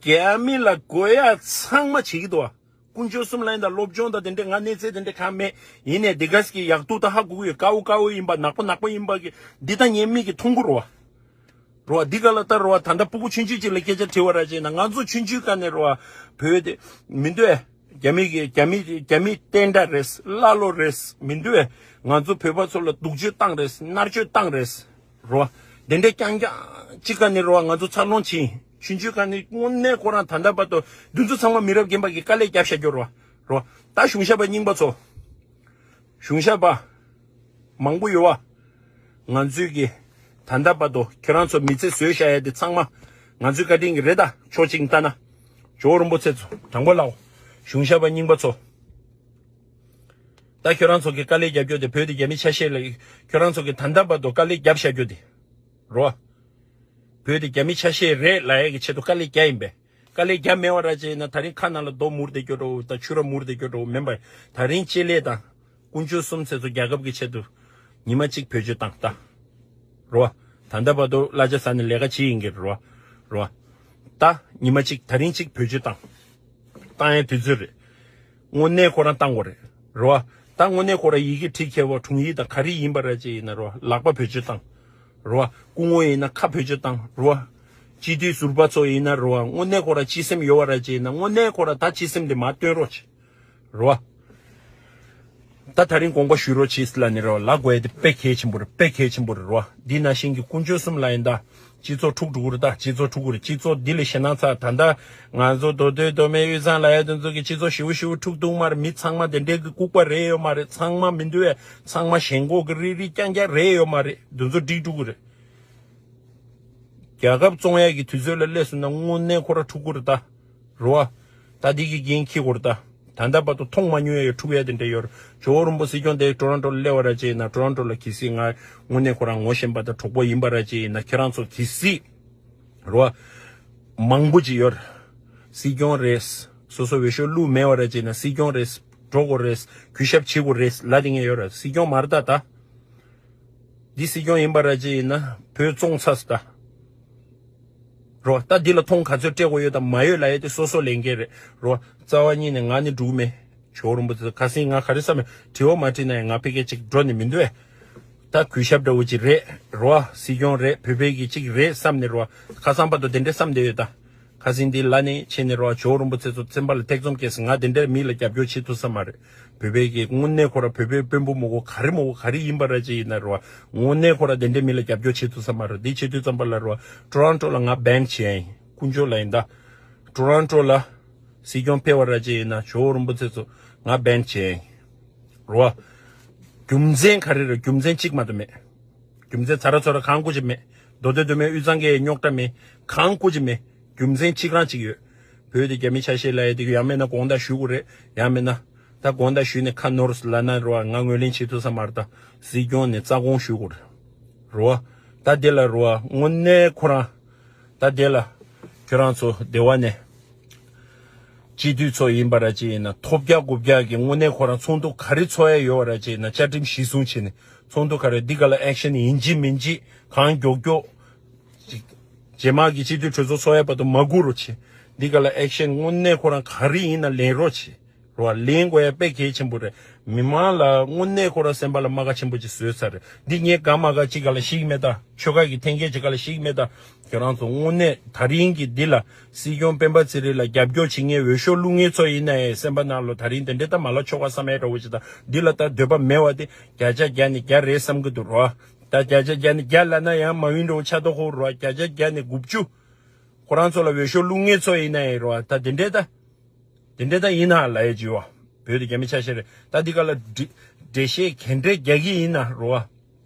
རྒྱ་མི་ལ་དགོས་ཡ་ཚང་མ་བྱེད་ཀྱི་འདུག་བ། དཀོན་མཆོག་གསུམ་ལ་ཡིན་ད། སློབ་སྦྱོང་དང་དེ་འདྲས་ང་གནས་ཚད་དེ་འདྲས་གང་མེད། ཡིན་ནའི་འདི་ག་ཟིག་གི་ཡག་སྡུག་ད་ཧ་གོ་གི་ཡོད། དཀར་པོ་དཀར་པོ་ཡིན་པ། ནག་པོ་ནག་པོ་ཡིན་པ་གི་འདི་ད་ངའི་མིག་གིས་མཐོང་གི་རེད་བ། རེད་བ། འདི་ག་ལ་ལྟ་རེད་བ། ད་ལྟ་སྤུ་གུ་ཆུང་ཆུང་ཅིག་ལ་སྐད་ཆ་དྲི་བ་ར་བྱས་ན། ང་ཚོ་ཆུང་ཆུང་སྒང་ནས་རེད་བ། བོད་དེ་མི་འདུག་ཨེ། རྒྱ་མི་གི་རྒྱ་མི་རྒྱ་མི་བསྟན་དགྲ་རེད། ཀླ་ཀློ་རེད། མི་འདུག་ཨེ། ང་ཚོ་བོད་པ་ཚོ་ལ་སྡུག་སྦྱོང་བཏང་རེད། མནར་གཅོད་བཏང་རེད། རེད་བ། དེ་འདྲའི་རྐྱང་རྐྱང་ཅིག་སྒང་ནས་རེད་བ། ང་ཚོ་འཚར་ལོངས་ཕྱིན། ཆུང་ཆུང་སྒང་ནས་དངོས་གནས་ཁོ་རང་ད་ལྟ་བར་དུ་འདི་ཚོ་ཚང་མ་མི་རབས་རྒན་པ་གི་དཀའ་ལས་བརྒྱབ་བཞག་རྒྱུ་རེད་བ། རེད་བ། ད་གཞུང་ཞབས་པ་རྙིང་པ་ཚོ། གཞུང་ཞབས་པ་མང་པོ་ཡོད་བ། ང་ཚོའི་གི་ད་ལྟ་བར་དུ་ཁྱེད་རང་ཚོ་མི་ཚེ་བཟོས་བཞག་ཡ་དེ་ཚང་མ་ང་ཚོའི་བཀའ་དྲིན་གྱི་རེད། ད་ཕྱོགས་གཅིག་ནས་ལྟ་ན། ཇོ་བོ་རིན་པོ་ཆེ་ཚོ། དྲང་པོ་ལབ། གཞུང་ཞབས་པ་རྙིང་པ་ཚོ། ད་ཁྱེད་རང་ཚོ་གི་དཀའ་ལས་རྒྱབ་རྒྱུ་དེ། བོད་དེ་རྒྱ་མི་ཆ་ཤས་ལ། ཁྱེད་རང་ཚོ་གི་ད་ལྟ་བར་དུ་དཀའ་ལས་རྒྱབ་བཞག་རྒྱུ་དེ། རེད་བ། བོད་དེ་རྒྱ་མི་ཆ་ཤས་རེད་ལབ་ཡ་གི་ཆེད་དུ་དཀའ་ལས་རྒྱག་ཡིན་པས། དཀའ་ལས་རྒྱག་མེད་པ་ར་བྱས་ན་ད་རིང་ཁ་ནང་ལ་རྡོ་མུར་བསྡད་རྒྱུ་འདྲ་བོ་དང་ཕྱུ་ར་མུར་བསྡད་རྒྱུ་འདྲ་བོ་མིན་པ། ད་རིང་ལྕེ་ལེ་དང་དཀོན་མཆོག་གསུམ་ཚེ་ཚོ་རྒྱལ་ཁབ་ཀྱི་ཆེད་དུ་ཉི་མ་གཅིག་བེད་སྤྱོད་བཏང་ད། རེད་བ། ད་ལྟ་བར་དུ་གླ་ཆ་ཟ་ནས་ལས་ཀ་བྱེད་ཡིན་གྱི་རེད་བ། རེད་བ། ད་ཉི་མ་གཅིག་ད་རིང་གཅིག་བེད་སྤྱོད་བཏང་། བཏང་ཡའི་དུས་ཚོད་རེད། དངོས་གནས་ཁོ་རང་བཏང་དགོས་རེད། རེད་བ། ད་དངོས་གནས་ཁོ་རང་ཡི་གེ་བྲིས་འཁྱེར་བ། དྲུང་ཡིག་དང་ག་རེ་ཡིན་པ་ར་ཅིག་ཡིན་ན་རེད་བ། ལག་པ་བེད་སྤྱོད་བཏང་། རེད་བ། སྐུ་ངོ་ཡིན་ན་ཁ་བེད་སྤྱོད་བཏང་། རེད་བ། སྤྱི་འཐུས་ཟུར་པ་ཚོ་ཡིན་ན་རེད་བ། དངོས་གནས་ཁོ་རང་སྤྱི་སེམས་ཡོད་པ་ར་ཅིག་ཡིན་ན། དངོས་གནས་ཁོ་རང་ད་སྤྱི་སེམས་དེ་མར་སྟོན་རོགས་བྱེད། རེད་བ། ད་ད་རིང་དགོངས་པ་ཞུ་རོགས་བྱེད་ལབ་ནས་རོ། ལབ་དགོས་ཡ་དེ་དཔེ་གལ་ཆེན་པོ་རེད། དཔེ་གལ་ཆེན་པོ་རེད་རོ། འདི་ནང་བཞིན་གྱི་དཀོན་མཆོག་གསུམ་ལ་ཡིན་ད། སྤྱི་ཚོགས་འཁྲུག་འགྲོ་གི་རེད་ད། སྤྱི་ཚོགས་འཁྲུག་གི་རེད། སྤྱི་ཚོགས་འདི་ལས་ཞེད་སྣང་ཚ། ད་ལྟ་ང་ཚོ་མདོ་སྟོད་མདོ་སྨད་དབུས་གཙང་ལབ་ཡ་དེ་ཚོ་གི་སྤྱི་ཚོགས་ཞེ་པོ་ཞེ་པོ་འཁྲུག་འདུག་མ་རེད། མི་ཚང་མ་དེ་འདྲའི་གི་ལྐུགས་པ་རེད་ཡོད་མ་རེད། ཚང་མ་མི་འདུག་བས། ཚང་མ་ཞེན་ཁོག་གི་རིག་རིག་རྐྱང་རྐྱང་རེད་ཡོད་མ་རེད། འདི་ཚོ་འགྲིག་འགྲོ་གི་རེད། རྒྱལ་ཁབ་བཙོང་ཡག་གི་དུས་ཚོད་ལ་སླེབས་སོང་ན་དངོས་གནས་ཁོ་ར་འཁྲུག་གི་རེད་ད། རེད་བ། ད་འདི་གི་འགན་འཁྱེར་དགོས་རེད་ད། ད་ལྟ་བར་དུ་མཐོང་མ་མྱོང་ཡ་འཁྲུག་ཡ་དེ་འདྲ་ཡོད་རེད། ཇོ་བོ་རིན་པོ་སྲིད་སྐྱོང་དེ་ཊོ་རོན་ཊོ་ལ་སླེབས་པ་ར་ཅིག་ཡིན་ན། ཊོ་རོན་ཊོ་ལ་གལ་སྲིད་ང་དངོས་གནས་ཁོ་རང་ངོ་ཤེས་པ་དང་གྲོགས་པོ་ཡིན་པ་ར་ཅིག་ཡིན་ན། ཁྱེད་རང་ཚོ་གལ་སྲིད་རེད་བ། མང་པོ་ཅིག་ཡོད་རེད། སྲིད་སྐྱོང་རེད། སོ་སོ་འོས་ཤོག་བླུགས་མེད་པ་ར་ཅིག་ཡིན་ན། སྲིད་སྐྱོང་རེད། འགྲོ་དགོས་རེད། གུས་ཞབས་བྱེད་དགོས་རེད་ལབ་དེ་ངས་ཡོད་རེད། སྲིད་སྐྱོང་མ་རེད་ད་ད། འདི་སྲིད་སྐྱོང་ཡིན་པ་ར་ཅིག་ཡིན་ན་བོད་བཙོང་ཚར་སོང་ད། རོ། ད་འདི་ལ་མཐོང་ག་ཚོད་སྤྲད་དགོས་ཡོད་དང་མ་ཡོད་ལབ་ཡས་དེ་སོ་སོ་ལས་འགན་རེད། རོ། རྩ་བ་ཉིད་ནས་ང་ནི་འགྲུག་མེད། ཇོ་བོ་རིན་པོ་ཆེ་ཁ་སང་ང་ག་རེ་བསམ་མེད། དྲི་བ་མ་དྲིས་ན་ཡང་ང་ཕ་གིར་ཅིག་འགྲོ་ནི་མི་འདུག་ཨེ། ད་གུས་ཞབས་འདྲ་བོ་ཅིག་རེད། རོ། སྲིད་སྐྱོང་རེད། བོད་པའི་གི་ཅིག་རེད་བསམ་ནས་རོ། ཁ་སང་བར་དུ་དེ་འདྲས་བསམ་བསྡད་ཡོད་ད། ཁ་སང་འདི་ལ་ནས་ཕྱིན་ནས་རོ། ཇོ་བོ་རིན་པོ་ཆེ་ཚོ་སེམས་པ་ལ་ཐེ་ཚོམ་སྐྱེས་སོང་། ང་དེ་འདྲས་མི་ལ་རྒྱབ་སྐྱོར་བྱེད་ཐུབ་ས་མ་རེད། བོད་པའི་གི་དངོས་གནས་ཁོ་ར་བོད་པའི་དཔོན་པོ་མོ་གོ་ག་རེ་མོ་གོ་ག་རེ་ཡིན་པ་ར་ཅིག་ཡིན་ན་རོ། དངོས་གནས་ཁོ་ར་དེ་འདྲས་མི་ལ་རྒྱབ་སྐྱོར་བྱེད་ཐུབ་ས་མ་རེད། འདི་བྱེད་དུས་ཙམ་པ་ལ་རོ། ཊོ་རོན་ཊོ་ལ་ང་བྷན་བྱས་ཡིན། དཀོན་མཆོག་ལ་ཡིན་ད། ཊོ་རོན་ཊོ་ལ་སྲིད་སྐྱོང་ཕེབས་པ་ར་ཅིག་ཡིན་ན་ཇོ་བོ་རིན་པོ་ཆེ་ཚོ་ང་བྷན་བྱས་ཡིན། རོ། རྒྱུ་མཚན་ག་རེ་རེད། རྒྱུ་མཚན་གཅིག་མ་གཏོགས་མེད། རྒྱུ་མཚན་ཚ་ར་ཚོ་ར་གང་དགོས་ཀྱི་མེད། མདོ་སྟོད་མདོ་སྨད་དབུས་གཙང་གི་རྙོག་དྲ་མེད། གང་དགོས་ཀྱི་མེད། རྒྱུ་མཚན་གཅིག་རང་གཅིག་ཡོད། བོད་དེ་རྒྱ་མི་ཆ་ཤས་ལ་ཡ་དེ་ཡང་མེད་ན་དགོངས་དག་ཞུ་དགོས་རེད། ཡང་མེད་ན་ད་དགོངས་དག་ཞུས་ནས་ཁ་ནོར་ལབ་ན་རོ། ང་ངོས་ལེན་བྱེད་ཐུབ་ས་མ་རེད་ད། སྲིད་སྐྱོང་ནས་རྩ་དགོངས་ཞུ་དགོས་རེད། རོ། ད་དེ་ལ་རོ་དངོས་གནས་ཁོ་རང་། ད་དེ་ལ་ཁྱོད་རང་ཚོ་སྡེ་བ་ནས། སྤྱི་འཐུས་ཚོ་ཡིན་པ་ར་ཅིག་ཡིན་ན་ཐོབ་རྒྱག་དགུ་རྒྱག་གི་དངོས་གནས་ཁོ་རང་ཚོགས་འདུ་ག་རེ་ཚོགས་ཡ་ཡོད་པ་ར་ཅིག་ཡིན་ན་བཅའ་ཁྲིམས་གཞི་བཟུང་བྱས་ནས་ཚོགས་འདུ་ག་རེ་འདི་ག་ལ་ཨེག་ཤན་ཡིན་གཅིག་མིན་གཅིག་གང་མགྱོགས་མགྱོགས་ཅིག་རྗེས་མ་གི་སྤྱི་འཐུས་གྲོས་ཚོགས་ཚོགས་ཡ་བར་དུ་མ་སྒུག་རོགས་བྱེད། འདི་ག་ལ་ཨེག་ཤན་དངོས་གནས་ཁོ་རང་ག་རེ་ཡིན་ན་ལེན་རོགས་བྱེད། རོ། ལེན་དགོས་ཡ་དཔེ་གལ་ཆེན་པོ་རེད། མི་མང་ལ་དངོས་གནས་ཁོ་རང་སེམས་པ་ལ་རྨ་ཁ་ཆེན་པོ་ཅིག་བཟོས་ཚར་རེད། འདི་ངས་དགའ་མ་དགའ་ཅིག་ག་ལ་ཤེས་ཀྱི་མེད་ད། ཆོལ་ཁ་གི་འཐེན་འཁྱེར་ཅིག་ག་ལ་ཤེས་ཀྱི་མེད་ད། ཁྱེད་རང་ཚོ་དངོས་གནས་ད་རིང་གི་འདི་ལ་སྲིད་སྐྱོང་སྤེན་པ་ཚེ་རིང་ལ་རྒྱབ་སྐྱོར་བྱེད་མཁན་འོས་ཤོག་བླུག་མཁན་ཚོ་ཡིན་ན་ཡང་སེམས་པ་ནང་ལོ་ད་རིང་དེ་འདྲས་ད་མ་ལ་ཆོག་ག་བསམ་ཡ་འདྲ་བོ་ཅིག་ད། འདི་ལ་ད་འདོད་པ་མེད་པ་དེ་བརྒྱ་ཆ་བརྒྱ་ནས་བརྒྱ་རེད་བསམ་གྱི་འདུག་རོ། ད་བརྒྱ་ཆ་བརྒྱ་ནས་བརྒྱ་ལབ་ན་ཡང་མ་ཡིན་འགྲོ་ཆགས་མདོག་ཁ་པོ་རོ། བརྒྱ་ཆ་བརྒྱ་ནས་དགུ་བཅུ། ཁོ་རང་ཚོ་ལ་འོས་ཤོག་བླུག་མཁན་ཚོ་ཡིན་ན་ཡང་རོ། ད་དེ་འདྲས་ད། དེ་འདྲས་ད་ཡིན་ན་ལབ་ཡ་ཅིག་ཡོད། བོད་དུ་རྒྱ་མི་ཆ་ཤས་རེད། ད་འདི་ག་ལ་འགྲེལ་འགྲེལ་བཤད་ག་འདྲས་རྒྱག་གི་ཡིན་ན་རོ།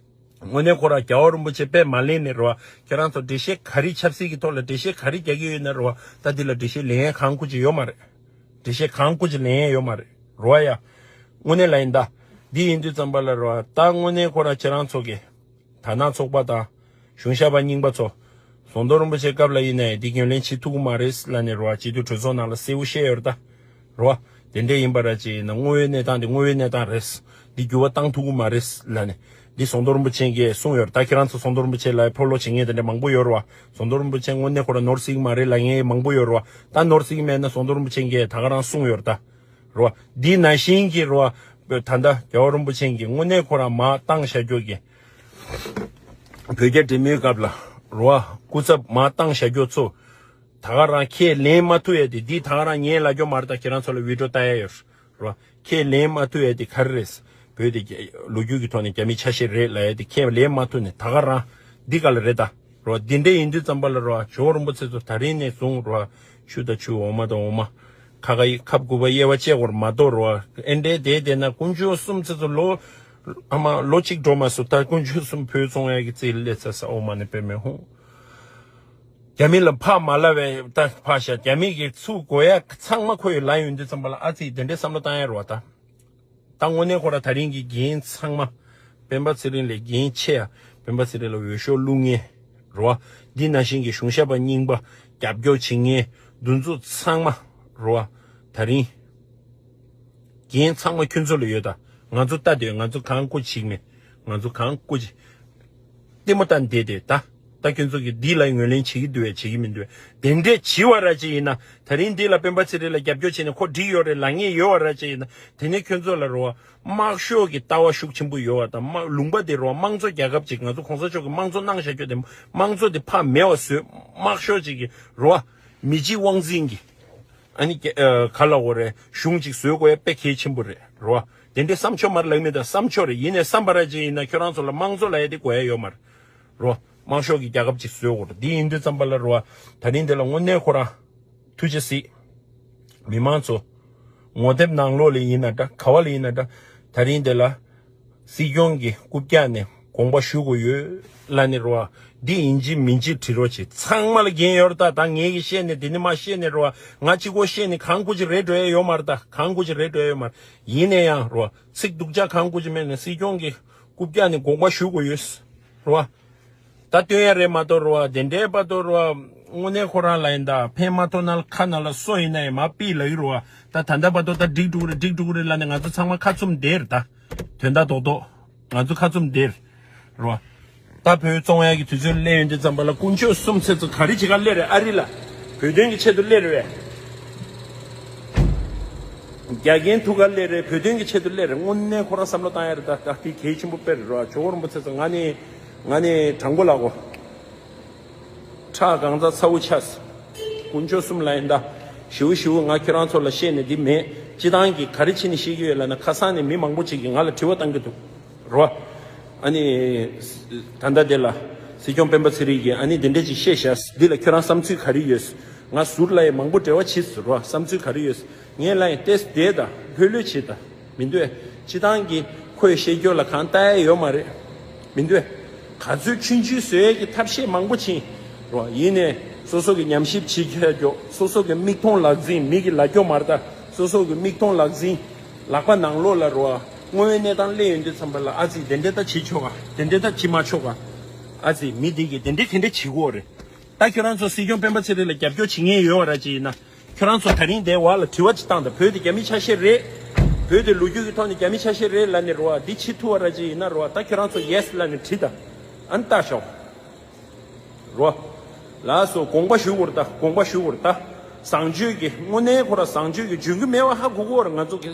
དངོས་གནས་ཁོ་རང་རྒྱལ་བ་རིན་པོ་ཆེ་དཔེ་མ་ལེན་ནས་རོ། ཁྱེད་རང་ཚོ་འགྲེལ་བཤད་ག་རེ་ཆབ་སྲིད་ཀྱི་ཐོག་ལ་འགྲེལ་བཤད་ག་རེ་རྒྱག་གི་ཡོད་ན་རོ། ད་འདི་ལ་འགྲེལ་བཤད་ལེན་ཡ་གང་དགོས་ཀྱི་ཡོད་མ་རེད། འགྲེལ་བཤད་གང་དགོས་ཀྱི་ལེན་ཡ་ཡོད་མ་རེད་རོ་ཡ། དངོས་གནས་ལ་ཡིན་ད། འདི་ཡིན་དུས་ཙམ་པ་ལ་རོ། ད་དངོས་གནས་ཁོ་རང་ཁྱེད་རང་ཚོ་གི་དར་ནག་ཚོགས་པ་དང་། གཞུང་ཞབས་པ་རྙིང་པ་ཚོ། ཟམ་གདོང་རིན་པོ་ཆེ་སྐབས་ལ་ཡིན་ནའི་འདི་ངོས་ལེན་བྱེད་ཐུབ་ཀྱི་མ་རེད་ལབ་ནས་རོ། སྤྱི་འཐུས་གྲོས་ཚོགས་ནང་ལ་གསལ་པོ་བཤད་ཡོད་རེད་ད། རོ། དེ་འདྲས་ཡིན་པ་ར་ཅིག་ཡིན་ན་དངོས་ཡོད་གནས་སྟངས་འདི་དངོས་ཡོད་གནས་སྟངས་རེད། འདི་འགྱུར་བ་བཏང་ཐུབ་ཀྱི་མ་རེད་ལབ་ནས། འདི་ཟམ་གདོང་རིན་པོ་ཆེ་གིས་གསུངས་ཡོད་རེད་ད། ཁྱེད་རང་ཚོ་ཟམ་གདོང་རིན་པོ་ཆེ་ལ་ཕོ་ལོ་བྱེད་མཁན་དེ་འདྲ་མང་པོ་ཡོད་རེད་བ། ཟམ་གདོང་རིན་པོ་ཆེ་དངོས་གནས་ཁོ་རང་ནོར་སྲིད་ཀྱི་མ་རེད་ལབ་མཁན་མང་པོ་ཡོད་རེད་བ། ད་ནོར་སྲིད་ཀྱི་མེད་ན་ཟམ་གདོང་རིན་པོ་ཆེ་གིས་ད་ག་རང་གསུངས་ཡོད་རེད་ད། རོ། འདི་ནང་བཞིན་གྱི་རོ། ད་ལྟ་རྒྱལ་བ་རིན་པོ་ཆེ་གིས་དངོས་གནས་ཁོ་རང་མར་བཏང་བཞག་རྒྱུ་གི། བོད་རྒྱ་འབྲེལ་མོལ་སྐབས་ལ་རོ། སྐུ་ཚབ་མར་བཏང་བཞག་རྒྱུ་ཚོ། ད་ག་རང་ཁས་ལེན་མ་ཐུབ་ཡ་དེ་འདི་ད་ག་རང་ངས་ལབ་རྒྱུ་མ་རེད་ད། ཁྱེད་རང་ཚོ་ལ་བི་ཌི་ཡོ་ལྟ་ཡ་ཡོད་རོ། ཁས་ལེན་མ་ཐུབ་ཡ་དེ་ག་རེ་རེད། བོད་དེ་རྒྱ་ལོ་རྒྱུས་ཀྱི་ཐོག་ནས་རྒྱ་མི་ཆ་ཤས་རེད་ལབ་ཡ་དེ་ཁས་ལེན་མ་ཐུབ་ནས་ད་ག་རང་འདི་ག་ལ་རེད་ད། རོ། འདི་འདྲས་ཡིན་དུས་ཙམ་པ་ལ་རོ། ཇོ་བོ་རིན་པོ་ཆེ་ཚོ་ད་རིང་ནས་བཟུང་རོ། ཆུ་དང་ཆུ་འོ་མ་དང་འོ་མ། ཁ་ཁ་ཡི་ཁབ་དགུ་པ་དབྱེ་བ་བཅད་དགོས་མ་གཏོགས་རོ། ཨེ་འདྲས་དེ་དེ་ན་དཀོན་མཆོག་གསུམ་ཚེ་ཚོ་ལོ། ཨ་མ་ལོ་གཅིག་འགྲོ་མ་སོང་ད་དཀོན་མཆོག་གསུམ་བོད་ཚོང་ཡ་གི་རྩིས་ལས་ཚ་ས་འོ་མ་ནས་པེ་མེ་ཧུང་། རྒྱ་མི་ལ་ཕག་མ་ལབ་པའི་ད་ཕག་ཤ་རྒྱ་མི་གི་ཚུགས་དགོས་ཡ་ཚང་མ་ཁོ་ཡི་ལ་ཡོང་དུས་ཙམ་པ་ལ་ཨ་ཙི་དེ་འདྲས་བསམ་བློ་བཏང་ཡ་རོ་ད། ད་དངོས་གནས་ཁོ་ར་ད་རིང་གི་འགན་ཚང་མ། སྤེན་པ་ཚེ་རིང་ལས་འགན་ཆེ་ཡ། སྤེན་པ་ཚེ་རིང་ལ་འོས་ཤོག་བླུག་མཁན། རོ། འདི་ནང་བཞིན་གྱི་གཞུང་ཞབས་པ་རྙིང་པ། རྒྱབ་སྐྱོར་བྱེད་མཁན། འདི་ཚོ་ཚང་མ། རོ། ད་རིང་། འགན་ཚང་མ་ཁྱོད་ཚོ་ལ་ཡོད་ད། ང་ཚོ་ལྟ་དེ་ང་ཚོ་གང་བཀོད་བྱེད་མེད། ང་ཚོ་གང་བཀོད་བྱེད། ལྟད་མོ་ལྟ་འདི་དེ་ད། ད་ཁྱོད་ཚོ་གི་འདི་ལ་ངོས་ལེན་བྱེད་ཀྱི་འདུག་བས་བྱེད་ཀྱི་མི་འདུག་བས་དེ་འདྲས་བྱི་བ་ར་ཅིག་ཡིན་ན། ད་རིང་འདི་ལ་སྤེན་པ་ཚེ་རིང་ལ་རྒྱབ་སྐྱོར་བྱས་ནས་ཁོ་འགྲིག་ཡོད་རེད་ལབ་མཁན་ཡོད་བ་ར་ཅིག་ཡིན་ན། དེ་ནས་ཁྱོད་ཚོ་ལ་རོ། དམག་ཤོག་གི་ལྟ་བ་ཤུགས་ཆེན་པོ་ཡོད་བ་དང་དམག་ལུང་པ་དེ་རོ་དམངས་གཙོ་རྒྱལ་ཁབ་ཅིག་ང་ཚོ་གོང་ས་མཆོག་གི་དམངས་གཙོ་གནང་བཞག་རྒྱུ་དེ་དམངས་གཙོ་དེ་ཕར་མེད་པ་བཟོས་དམག་ཤོག་ཅིག་གི་རོ། མི་གཅིག་དབང་འཛིན་གྱི། ཨ་ནི་ག་ལ་འོ་རེད་གཞུང་ཅིག་བཟོས་དགོས་ཡ་དཔེ་གལ་ཆེན་པོ་རེད་རོ། དེ་འདྲའི་བསམ་ཆོག་མ་རེད་ལབ་མི་དང་བསམ་ཆོག་རེད། ཡིན་ནའི་བསམ་པ་ར་ཅིག་ཡིན་ན་ཁྱོད་རང་ཚོ་ལ་དམངས་གཙོ་ལབ་ཡ་དེ་དགོས་ཡ་ཡོད་མ་རེད། རོ། དམངས་ཤོག་གི་རྒྱལ་ཁབ་ཅིག་བཟོས་དགོས་རེད། འདི་ཡིན་དུས་ཙམ་པ་ལ་རོ། ད་རིང་འདི་ལ་དངོས་གནས་ཁོ་རང་ཐུགས་རྗེ་གཟིགས། མི་མང་ཚོ། ངོ་དེབ་ནང་ལོགས་ལ་ཡིན་ན་འདྲ། ག་བ་ལ་ཡིན་ན་འདྲ། ད་རིང་འདི་ལ། སྲིད་སྐྱོང་གི་རྐུབ་བཀྱག་ནས་དགོངས་པ་ཞུ་དགོས་ཡོད་ལབ་ནས་རོ། འདི་ཡིན་གཅིག་མིན་གཅིག་བྲིས་རོགས་བྱེད། ཚང་མ་ལ་འགན་ཡོད་རེད་ད། ད་ངས་ཀྱིས་བཤད་ནས་འདི་ནས་མར་བཤད་ནས་རོ། ང་གཅིག་པོ་བཤད་ནས་གང་དགོས་ཀྱི་རེད་འགྲོ་ཡ་ཡོད་མ་རེད་ད། གང་དགོས་ཀྱི་རེད་འགྲོ་ཡ་ཡོད་མ་རེད། ཡིན་ན་ཡང་རོ། ཚིག་སྡུག་ཅག་གང་དགོས་ཀྱི་མེད་ནས་སྲིད་སྐྱོང་གི་རྐུབ་བཀྱག་ནས་དགོངས་པ་ཞུ་དགོས་ཡོད་རོ། ད་སྟོན་ཡ་རེད་མ་གཏོགས་རོ། དེ་འདྲའི་བར་དུ་རོ། དངོས་གནས་ཁོ་རང་ལ་ཡིན་ད་ཕན་མ་ཐོགས་ན་ཁ་ན་ལ་སོ་ཡིན་ན་ཡང་མ་པི་ལ་ཡི་རོ། ད་ད་ལྟ་བར་དུ་ད་འགྲིག་འགྲོ་གི་རེད། འགྲིག་འགྲོ་གི་རེད་ལབ་ནས་ང་ཚོ་ཚང་མ་ཁ་བཙུམ་བསྡད་རེད་ད། དོན་དག་རྡོག་རྡོག་ང་ཚོ་ཁ་བཙུམ་བསྡད་རོ། ད་བོད་བཙོང་ཡག་གི་དུས་ཚོད་སླེབས་ཡོང་དུས་ཙམ་པ་ལ་དཀོན་མཆོག་གསུམ་ཚེ་ཚོ་ག་རེ་བྱེད་ག་སླེབས་རེད། ཨ་རི་ལ་བོད་དོན་གྱི་ཆེད་དུ་སླེབས་རེད་བས། རྒྱ་རྒན་ཐུག་ག་སླེབས་རེད། བོད་དོན་གྱི་ཆེད་དུ་སླེབས་རེད། དངོས་གནས་ཁོ་རང་བསམ་བློ་བཏང་ཡ་རེད་ད། ད་དེ་གལ་ཆེན་པོ་དཔེ་རེད་རོ། ཇོ་བོ་རིན་པོ་ཆེ་ཚོ་ང་ནི་ང་ནི་དྲང་པོ་ལབ་གོ། ཁྲག་གང་ཚ་ཚ་བོ་ཆགས། དཀོན་མཆོག་གསུམ་ལ་ཡིན་ད། ཞེ་པོ་ཞེ་པོ་ང་ཁྱོད་རང་ཚོ་ལ་བཤད་ནས་འདི་མེད། སྤྱི་བཏང་གི་ག་རེ་བྱས་ནས་བཤད་ཀྱི་ཡོད་ལབ་ན། ཁ་སང་ནས་མི་མང་པོ་ཅིག་གིས་ང་ལ་དྲི་བ་བཏང་གི་འདུག་རོ། ཨ་ནི། ད་ལྟ་དེ་ལ། སྲིད་སྐྱོང་སྤེན་པ་ཚེ་རིང་གིས་ཨ་ནི་འདི་འདྲ་ཅིག་བཤད་ཤག་འདི་ལ་ཁྱོད་རང་བསམ་ཚུལ་ག་རེ་ཡོད། ང་ཟུར་ལ་ཡང་མང་པོ་འབྲེལ་བ་བྱས་ཟེར་རོ། བསམ་ཚུལ་ག་རེ་ཡོད། ངས་ལབ་ཡིན་ཏེ་བསྡད་ད་ལྷོད་ལྷོད་བྱེད་ད། མི་འདུག་ཨེ། སྤྱི་བཏང་གི་ཁོས་བཤད་རྒྱུ་ལ་གང་ལྟ་ཡ་ཡོད་མ་རེད། མི་འདུག་ཨེ། ག་ཚོད་ཆུང་ཆུང་བཟོ་ཡས་ཀྱི་ཐབས་ཤེས་མང་པོ་ཕྱིན་རོ། ཡིན་ནས་སོ་སོ་གི་ཉམས་ཞིབ་བྱེད་ཁྱེར་རྒྱོ། སོ་སོ་གི་མིག་མཐོང་ལག་ཟིན། མི་གི་ལབ་རྒྱུ་མ་རེད་ད། སོ་སོ་གི་མིག་མཐོང་ལག་ཟིན། ལག་པ་ནང་ལོགས་ལ་རོ། དངོས་ཡོད་གནས་སྟངས་སླེབས་ཡོང་དུས་ཙམ་པ་ལ་ཨ་ཙི་དེ་འདྲས་ད་བྱེད་ཆོག་ག་དེ་འདྲས་ད་བྱེད་མ་ཆོག་ག་ཨ་ཙི་མི་དེ་གིས་དེ་འདྲས་དེ་འདྲས་བྱེད་དགོས་རེད། ད་ཁྱོད་རང་ཚོ་སྲིད་སྐྱོང་སྤེན་པ་ཚེ་རིང་ལ་རྒྱབ་སྐྱོར་བྱེད་མཁན་ཡོད་པ་ར་ཅིག་ཡིན་ན། ཁྱོད་རང་ཚོ་ད་རིང་དེ་བར་ལ་དྲི་བ་ཅིག་བཏང་དང་། བོད་དེ་རྒྱ་མི་ཆ་ཤས་རེད། བོད་དེ་ལོ་རྒྱུས་ཀྱི་ཐོག་ནས་རྒྱ་མི་ཆ་ཤས་རེད་ལབ་ནས་རོ། འདི་བྱེད་ཐུབ་པ་ར་ཅིག་ཡིན་ན་རོ། ད་ཁྱོད་རང་ཚོ་ཡེ་སི་ལབ་ནས་བྲིས་དང་། ཨ་ནི་ལྟ་ཤོག་རོ། ལགས་སོ། དགོངས་པ་ཞུ་དགོས་རེད་ད། དགོངས་པ་ཞུ་དགོས་རེད་ད། བཟང་སྤྱོད་ཀྱི་དངོས་གནས་ཁོ་ར་བཟང་སྤྱོད་ཀྱི་འཇོན་གྱི་མེད་པ་ཧ་གོ་གི་ཡོད་རེད། ང་ཚོ་གི་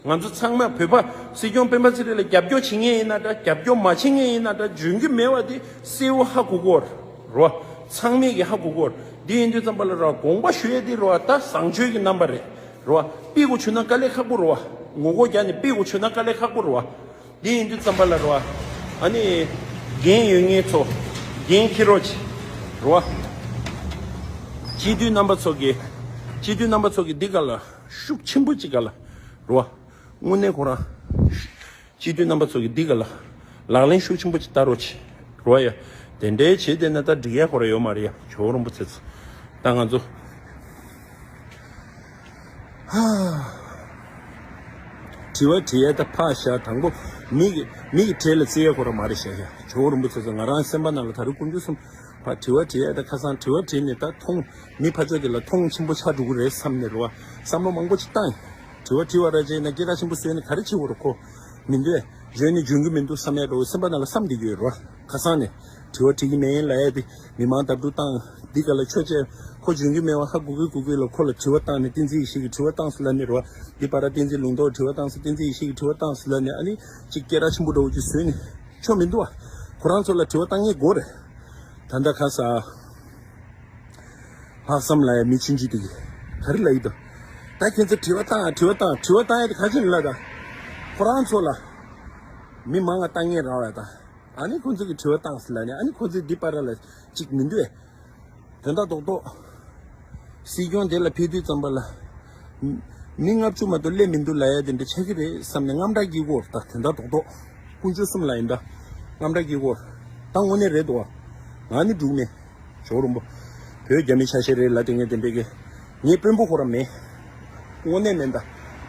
ང་ཚོ་ཚང་མ་བོད་པ་སྲིད་སྐྱོང་སྤེན་པ་ཚེ་རིང་ལ་རྒྱབ་སྐྱོར་བྱེད་མཁན་ཡིན་ན་འདྲ། རྒྱབ་སྐྱོར་མ་བྱེད་མཁན་ཡིན་ན་འདྲ། འཇོན་གྱི་མེད་པ་དེ་གསལ་པོ་ཧ་གོ་གི་ཡོད་རེད་རོ། ཚང་མས་ཀྱི་ཧ་གོ་གི་ཡོད་རེད། འདི་ཡིན་དུས་ཙམ་པ་ལ་རོ། དགོངས་པ་ཞུ་ཡས་དེ་རོ། ད་བཟང་སྤྱོད་ཀྱི་རྣམ་པ་རེད་རོ། ཕུད་དགོས་བྱུང་ན་དཀའ་ལས་ཁག་པོ་རོ། ངོ་རྒོལ་རྒྱག་ནས་ཕུད་དགོས་བྱུང་ན་དཀའ་ལས་ཁག་པོ་རོ། འདི་ཡིན་དུས་ཙམ་པ་ལ་རོ། ཨ་ནི། འགན་ཡོད་མཁན་ཚོ། འགན་འཁྱེར་རོགས་བྱེད། རོ། སྤྱི་འཐུས་རྣམ་པ་ཚོ་གིས། སྤྱི་འཐུས་རྣམ་པ་ཚོ་གིས་འདི་ག་ལ་ཤུགས་ཆེན་པོ་ཅིག་ག་ལ། རོ། དངོས་གནས་ཁོ་རང་། སྤྱི་འཐུས་རྣམ་པ་ཚོ་གིས་འདི་ག་ལ། ལག་ལེན་ཤུགས་ཆེན་པོ་ཅིག་བསྟར་རོགས་བྱེད། རོ་ཡ། དེ་འདྲའི་བྱེད་བསྡད་ན་ད་འགྲིག་ཡ་ཁོ་རང་ཡོད་མ་རེད་ཡ། ཇོ་བོ་རིན་པོ་ཆེ་ཚོ། ད་ང་ཚོ། དྲི་བ་དྲི་ཡས་ད་ཕར་བཞག་དང་པོ་མི་གི་མི་གི་གྲས་ལ་བརྩི་ཡས་ཁོ་རང་མ་རེད་ཤག་ཡ། ཇོ་བོ་རིན་པོ་ཆེ་ཚོ་ང་རང་སེམས་པ་ནང་ལ་ད་རུང་དཀོན་མཆོག་གསུམ་ཕར་དྲི་བ་དྲི་ཡས་ད་ཁ་སང་དྲི་བ་དྲིས་ནས་ད་མཐོང་མི་ཕར་ཕྱོགས་དེ་ལ་མཐོང་ཆེན་པོ་ཆགས་འགྲོ་གི་རེད་བསམ་ནས་རོ། བསམ་བློ་མང་པོ་ཅིག་བཏང་ཡིན། དྲི་བ་དྲི་བ་ར་བྱས་ན་སྐད་གྲགས་ཆེན་པོ་བཟོས་ནས་ག་རེ་བྱེད་དགོས་རེད་ཁོ། མི་འདོད། གཞོན་ནི་འཇོན་གི་མི་འདུག་བསམ་ཡས་རོ། སེམས་པ་ནང་ལ་བསམ་བསྡད་ཀྱི་ཡོད་རོ། ཁ་སང་ནས་དྲི་བ་དྲི་གི་མེད་ལབ་ཡས་དེ། མི་མང་ལྟ་གྲུབ་བཏང་། འདི་ག་ལ་ཆོས་བྱས། ཁོ་འཇོན་གྱི་མེད་པ་ཧ་གོ་གི་གོ་གི་ལ་ཁོ་ལ་དྲི་བ་བཏང་ནས་བསྟན་འཛིན་ཡེ་ཤེས་ཀྱིས་དྲི་བ་བཏང་སོང་ལབ་ནས་རོ། འདི་པ་ར་བསྟན་འཛིན་ལུང་རྟོགས་དྲི་བ་བཏང་སོང་། བསྟན་འཛིན་ཡེ་ཤེས་ཀྱིས་དྲི་བ་བཏང་སོང་ལབ་ནས་ཨ་ནི་ཅིག་སྐད་གྲགས་ཆེན་པོ་འདྲ་བོ་ཅིག་བཟོས་ནས་ཆོ་མི་འདུག་ཨ། ཁོ་རང་ཚོ་ལ་དྲི་བ་བཏང་ངེས་དགོས་རེད། ད་ལྟ་ཁ་ས་ལྷག་བསམ་ལ་ཡ་མི་ཆུང་ཆུང་དེ་གིས་ག་རེ་ལབ་ཡི་འདུག་ད་ཁྱེད་ཚོ་དྲི་བ་བཏང་ཨ། དྲི་བ་བཏང་། དྲི་བ་བཏང་ཡ་དེ་ག་ཅི་ལ་ད། ཁོ་རང་ཚོ་ལ་མི་མང་ང་བཏང་ངེས་རག་ལ་ད། ཨ་ནི་ཁོ་ཚོ་གིས་དྲི་བ་བཏང་སོང་ལབ་ནས་ཨ་ནི་ཁོ་ཚོས་འདི་པར་ལ་ཅིག་མི་འདུག་ཨེ། དོན་དག་རྡོག་རྡོག་སྲིད་སྐྱོང་དེ་ལ་ཕེབས་དུས་ཙམ་པ་ལ། མི་ལྔ་བཅུ་མ་གཏོགས་སླེབས་མི་འདུག་ལབ་ཡ་དེ་འདྲ་ཆགས་ཀྱི་རེད་བསམ་ནས་དངངས་སྐྲག་སྐྱེ་གི་ཡོད་རེད་ད། དོན་དག་རྡོག་རྡོག་དཀོན་མཆོག་གསུམ་ལ་ཡིན་ད། དངངས་སྐྲག་སྐྱེ་གི་ཡོད་རེད། ད་དངོས་གནས་རེད་འདུག་ཨ། ང་ནི་འགྲིག་མེད། ཇོ་བོ་རིན་པོ། བོད་རྒྱ་མི་ཆ་ཤས་རེད་ལབ་དེ་ངས་དེ་འདྲ་གི། ངའི་དཔོན་པོ་ཁོ་རང་མེད། དངོས་གནས་མེད་ད། དེ་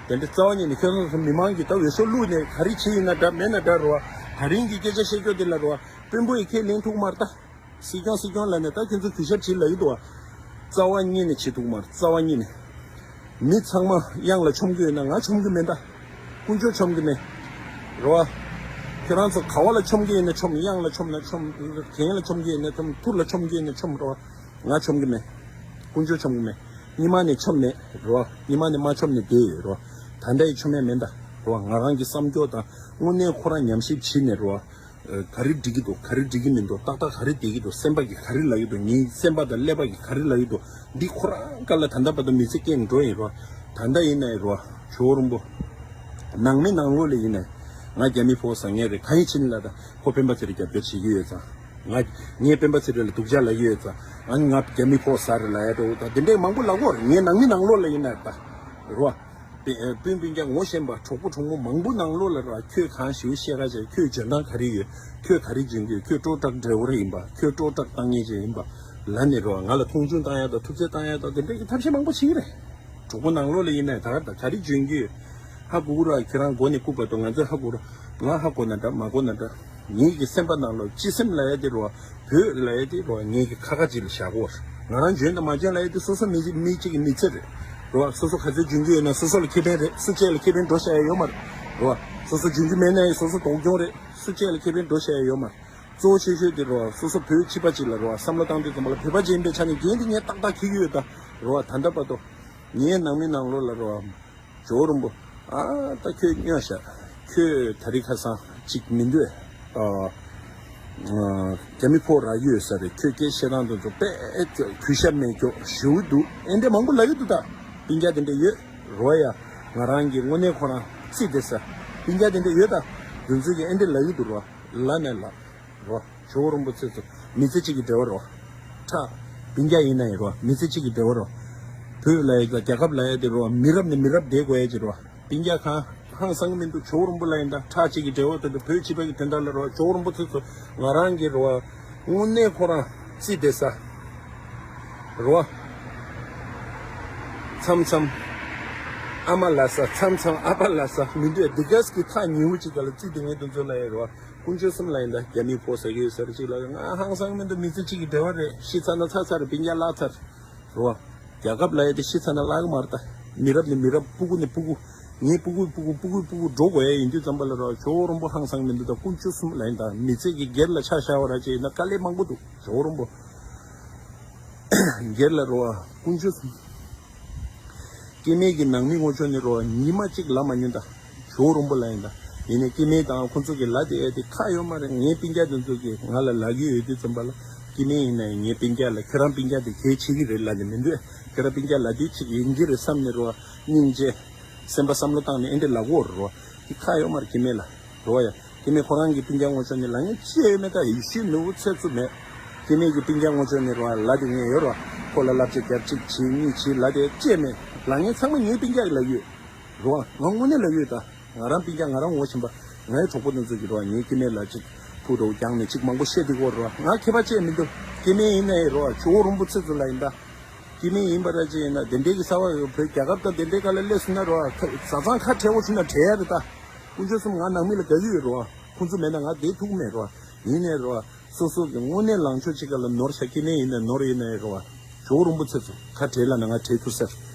འདྲ་རྩ་བ་ཉིད་ནས་ཁྱོད་ཚོ་མི་མང་གིས་ད་འོས་ཤོག་བླུགས་ནས་ག་རེ་བྱས་ཡིན་ན་འདྲ་མེད་ན་འདྲ་རོ། ད་རིང་གི་སྐད་ཆ་བཤད་རྒྱུ་དེ་ལ་རོ། དཔོན་པོ་ཡིས་ཁས་ལེན་ཐུབ་མ་རེད་ད། སྲིད་སྐྱོང་སྲིད་སྐྱོང་ལབ་ནས་ད་ཁྱོད་ཚོ་གུས་ཞབས་བྱེད་ལབ་ཀྱི་འདུག་བ། རྩ་བ་ཉིད་ནས་བྱེད་ཐུབ་མ་རེད། རྩ་བ་ཉིད་ནས། མི་ཚང་མ་གཡང་ལ་མཆོང་གི་ཡོད་ན་ང་མཆོང་གི་མེད་ད། དཀོན་མཆོག་མཆོང་གི་མེད། རེད་བ། ཁྱེད་རང་ཚོ་ག་བ་ལ་མཆོང་གི་ཡོད་ན་མཆོང་། གཡང་ལ་མཆོང་ན་མཆོང་། གྱེན་ལ་མཆོང་གི་ཡོད་ན་མཆོང་། ཐུར་ལ་མཆོང་གི་ཡོད་ན་མཆོང་། རེད་བ། ང་མཆོང་གི་མེད། དཀོན་མཆོག་མཆོང་གི་མེད། སྔོན་མ་ནས་མཆོང་མེད། རེད་བ། སྔོན་མ་ནས་མ་མཆོང་ནས་བསྡད་ཡོད། རེད་བ། ད་ལྟ་ཡི་མཆོང་ཡ་མེད་ད། རེད་བ། ང་རང་གི་བསམ་སྐྱོ་དང་དངོས་གནས་ཁོ་རང་ཉམས་ཞིབ་བྱས་ནས། རེད་བ། ག་རེ་འགྲིག་གི་འདུག་ག་རེ་འགྲིག་གི་མི་འདུག་ཏག་ཏག་ག་རེ་བསྡད་ཀྱི་འདུག་སེམས་པ་གིས་ག་རེ་ལབ་ཀྱི་འདུག་ངའི་སེམས་པ་དང་ཀླད་པ་གིས་ག་རེ་ལབ་ཀྱི་འདུག་འདི་ཁོ་རང་སྒང་ལ་ད་ལྟ་བར་དུ་མི་ཚེ་སྐྱེལ་འགྲོ་ཡིན་རོ། ད་ལྟ་ཡིན་ན་ཡིན་རོ། ཇོ་བོ་རིན་པོ། ནང་མི་ནང་ལོགས་ལ་ཡིན་ནས་ང་རྒྱ་མི་ཕོ་ཟ་ངེས་རེད། གང་ཡིན་ཕྱིན་ལ་ད་ཁོ་སྤེན་པ་ཚེ་རིང་རྒྱབ་སྐྱོར་བྱེད་ཀྱི་ཡོད་ཙང་། ང་ངས་སྤེན་པ་ཚེ་རིང་ལ་སྡུག་ཅག་ལབ་ཀྱི་ཡོད་ཙང་། ཨ་ནི་ང་རྒྱ་མི་ཕོ་ཟ་རེད་ལབ་ཡ་འགྲོ་ད་དེ་འདྲའི་མང་པོ་ལབ་ཀྱི་ཡོད་རེད། ངའི་ནང་མི་ནང་ལོགས་ལ་ཡིན་ནས་ད་རེད་བ། སྤུན་སྤུན་ཀྱག་ངོ་ཤེས་པ་གྲོགས་པོ་གྲོགས་མོ་མང་པོ་ནང་ལོགས་ལ་རེད་བ། ཁྱོད་གང་ཞིག་བཤད་ག་བྱས། ཁྱོད་འཇོན་ཐང་ག་རེ་ཡོད། ཁྱོད་ག་རེ་འཇོན་གྱི་ཡོད། ཁྱོད་སྤྲོ་བྲག་འདྲ་བོ་རེ་ཡིན་པ། ཁྱོད་སྤྲོ་བྲག་བཏང་མཁན་ཅིག་ཡིན་པ་ལབ་ནས་རེད་བ། ང་ལ་མཐོང་ཆུང་བཏང་ཡ་དང་ཐུབ་ཚོད་བཏང་ཡ་དང་དེ་འདྲའི་གི་ཐབས་ཤེས་མང་པོ་བྱེད་ཀྱི་རེད། གྲོགས་པོ་ནང་ལོགས་ལ་ཡིན་ནའི་ད་ག་ད་ག་རེ་འཇོན་གྱི་ཡོད། ཧ་གོ་གི་ར། ཁྱེད་རང་མགོ་ནས་རྐུབ་བར་དུ་ང་ཚོས་ཧ་གོ་ར། ང་ཧ་གོ་ན་འདྲ་མ་གོ་ན་འདྲ། ངེད་ཀྱི་སེམས་པ་ནང་ལ་སྤྱི་སེམས་ལབ་ཡ་དེ་རེད་བ། བོད་ལབ་ཡ་དེ་རེད་བ། ངེད་ཀྱི་ཁ་ཁ་ཅིག་ལ་བཞག་གོ། ང་རང་འཇོན་དང་མ་འཇོན་ལབ་ཡ་དེ་སོ་སོ་མི་མི་གཅིག་གི་མི་ཚེ་རེད། རེད་བ། སོ་སོ་ག་ཚོད་འཇོན་གྱི་ཡོད་ན་སོ་སོ་ལ་ཁེ་ཕན་རེད། སུ་གཅིག་ལ་ཁེ་ཕན་འགྲོ་བཞག་ཡ་ཡོད་མ་རེད། རེད་བ། སོ་སོ་འཇོན་གྱི་མེད་ན་ཡང་སོ་སོ་སྡུག་གྱོང་རེད། སུ་གཅིག་ལ་ཁེ་ཕན་འགྲོ་བཞག་ཡ་ཡོད་མ་རེད། གཙོ་བོ་ཆེ་ཤོས་དེ་རེད་བ། སོ་སོ་བོད་ཕྱི་པ་ཅིག་ལ་རེད་བ། བསམ་བློ་བཏང་དུས་ཙམ་པ་ལ་བོད་པ་ཅིག་ཡིན་པའི་ཆ་ནས་འགན་དེ་ངས་ཏག་ཏག་འཁྱེར་གྱི་ཡོད་ད། རེད་བ། ད་ལྟ་བར་དུ་ངའི་ནང་མི་ནང་ལོགས་ལ་རེད་བ། ཇོ་བོ་རིན་པོ། ཨ་ད་ཁྱོད་སྨྱོ་ཤག་ཁྱོད་ད་རིང་ཁ་སང་ཅིག་མི་འདུག་ཨ། ཨ། རྒྱ་མི་ཕོ་རག་ཡོད་ས་རེད། ཁྱོད་སྐད་བཤད་སྟངས་དེ་ཚོ་དཔེ་གུས་ཞབས་མེད་ཀྱོག་ཞེ་པོ་འདུག་ཨེ་འདྲ་མང་པོ་ལབ་ཀྱི་འདུག་ད་སྤུན་ཀྱག་དེ་འདྲ་ཡོད་རོ་ཡ། ང་རང་གི་དངོས་གནས་ཁོ་རང་རྩིས་དེ་ས་སྤུན་ཀྱག་དེ་འདྲ་ཡོད་ད། དེ་ཚོས་ཀྱི་ཨེ་འདྲ་ལབ་ཀྱི་འདུག་རོ། ལབ་ནས་ལབ། རོ། ཇོ་བོ་རིན་པོ་ཆེ་ཚོ་མི་ཚེ་གཅིག་གི་འབྲེལ་བ་རོ། ཁྲག་སྤུན་ཀྱག་ཡིན་ན་ཡིན་རོ། མི་ཚེ་གཅིག་གི་འབྲེལ་བ་རོ། བོད་ལ་ཡི་རྒྱལ་ཁབ་ལ་ཡི་དེ་རོ། མི་རབས་ནས་མི་རབས་བསྡད་དགོས་ཡ་ཅིག་རོ། སྤུན་ཀྱག་གང་ཧང་སང་གི་མི་འདུག་ཇོ་བོ་རིན་པོ་ལ་ཡིན་ད་ཁྲག་གཅིག་གི་འབྲེལ་བ་དེ་འདྲ་བོད་སྤྱི་པ་གི་དོན་དག་ལ་རོ། ཇོ་བོ་རིན་པོ་ཆེ་ཚོ་ང་རང་གི་རོ། དངོས་གནས་ཁོ་རང་རྩིས་དེ་ས་རོ། མཚམས་མཚམས་ཨ་མ་ལ་ས། མཚམས་མཚམས་ཨ་ཕ་ལ་ས་མི་འདོད་འདི་གས་ཀྱི་ཐག་ཉེ་བོ་ཅིག་ག་ལ་རྩིས་དེ་ངས་དེ་ཚོ་ལ་ཡི་རོ། དཀོན་མཆོག་གསུམ་ལ་ཡིན་ད་རྒྱ་མིའི་ཕོ་ཟ་གི་ཡོད་ས་རེད་ཅིག་ལ་ང་ཧང་སང་མི་འདུག་མི་ཚེ་གཅིག་གི་འབྲེལ་བ་རེད། ཤི་ཚར་ན་ཚར་ཚར་རེད། སྤུན་ཀྱག་བརླག་ཚར་རེད་བ། རྒྱལ་ཁབ་ལ་ཡི་དེ་ཤི་ཚར་ན་བརླག་གི་མ་རེད་ད། མི་རབས་ནས་མི་རབས་སྤུ་གུ་ནས་སྤུ་གུ། ངའི་སྤུ་གུའི་སྤུ་གུའི་སྤུ་གུ་སྤུ་གུ་འགྲོ་དགོས་ཡ་ཡིན་དུས་ཙམ་པ་ལ་རོ། ཇོ་བོ་རིན་པོ་ཧང་སང་མི་འདུག་ད་དཀོན་མཆོག་གསུམ་ལ་ཡིན་ད་མི་ཚེ་གི་སྒེར་ལ་ཆ་བཞག་པ་ར་ཅིག་ཡིན་ན་དཀའ་ལས་མང་པོ་འདུག་ཇོ་བོ་རིན་པོ། སྒེར་ལ་རོ། དཀོན་མཆོག་གསུམ། སྐྱེ་དམན་གྱི་ནང་མི་ངོ་ཕྱོགས་ནས་རོ། ཉི་མ་གཅིག་ལབ་མ་མྱོང་ད། ཇོ་བོ་རིན་པོ་ལ་ཡིན་ད། ཡིན་ནའི་སྐྱེ་དམན་དང་ཁོང་ཚོ་གི་ལབ་དེ་ཨེ་དེ་ཁག་ཡོད་མ་རེད། ངའི་སྤུན་ཀྱག་དེ་ཚོ་གིས་ང་ལ་ལབ་ཀྱི་ཡོད་དུས་ཙམ་པ་ལ། སྐྱེ་དམན་ཡིན་ན་ཡང་ངའི་སྤུན་ཀྱག་ལ་ཁྱེད་རང་སྤུན་ཀྱག་དེ་གལ་ཆེ་གི་རེད་ལབ་ནས་མི་འདུག་ཁྱེད་རང་སྤུན་ཀྱག་ལབ་དུས་ཅིག་ཡིན་གྱི་རེད་བསམ་ནས་རོ། སྙིང་རྗེ། སེམས་པ་བསམ་བློ་བཏང་ནས་ཨེ་འདྲ་ལབ་གོ་རོ། དེ་ཁག་ཡོད་མ་རེད་སྐྱེ་དམན་ལ། རོ་ཡ། སྐྱེ་དམན་ཁོ་རང་གི་སྤུན་ཀྱག་ངོ་ཕྱོགས་ནས་ལབ་མཁན་ཅི་ཡོད་མེད་ད་ཡིད་ཆེས་ནུ་བོ་ཚད་ཚུད་མེད། སྐྱེ་དམན་གྱི་སྤུན་ཀྱག་ངོ་ཕྱོགས་ནས་རོ་ལབ་དེ་ངས་ཡོད་རོ། ཁོ་ལ་བསླབ་བྱ་རྒྱབ་གཅིག་བྱེད་གཉིས་བྱེད་ལབ་དེ་ཅི་ཡོད་མེད། ལབ་མཁན་ཚང་མ་ངའི་སྤུན་ཀྱག་གི་ལབ་ཡོད། རོ། ང་དངོས་གནས་ལབ་ཡོད་ད། ང་རང་སྤུན་ཀྱག་ང་རང་ངོ་ཤེས་པ། ངའི་གྲོགས་པོ་དེ་ཚོ་གི་རོ་ངའི་སྐྱེ་དམན་ལ་གཅིག་ཕུ་རོ་རྒྱང་ནས་གཅིག་མང་པོ་བཤད་དེ་གོ་རོ། ང་ཁྱད་པར་ཅི་ཡང་མི་འདུག་སྐྱེ་དམན་ཡིན་ན་ཡང་རོ་ཇོ་བོ་རིན་པོ་ཆེ་ཚོ་ལ་ཡིན་ད། སྐྱེ་དམན་ཡིན་པ་ར་ཅིག་ཡིན་ན་དེ་འདྲའི་གི་ས་བ་ཡོད་བོད་རྒྱལ་ཁབ་དང་དེ་འདྲའི་ག་ལ་སླེབས་སོང་ན་རོ། བཟའ་ཚང་ཁ་བྲལ་བོ་བྱུང་ན་བྲལ་ཡ་རེད་ད། དཀོན་མཆོག་གསུམ་ང་ནང་མི་ལ་དགའ་གི་ཡོད་རོ། ཁོང་ཚོ་མེད་ན་ང་བསྡད་ཐུབ་ཀྱི་མེད་རོ། ཡིན་ནའི་རོ། སོ་སོ་གི་དངོས་གནས་ལངས་ཕྱོགས་ཅིག་ག་ལ་ནོར་ཤག་སྐྱེ་དམན་ཡིན་ན་ནོར་ཡིན་ནའི་རོ། ཇོ་བོ་རིན་པོ་ཆེ་ཚོ་ཁ་བྲལ་ལ་ན་ང་བྲལ་ཐུབ་ས་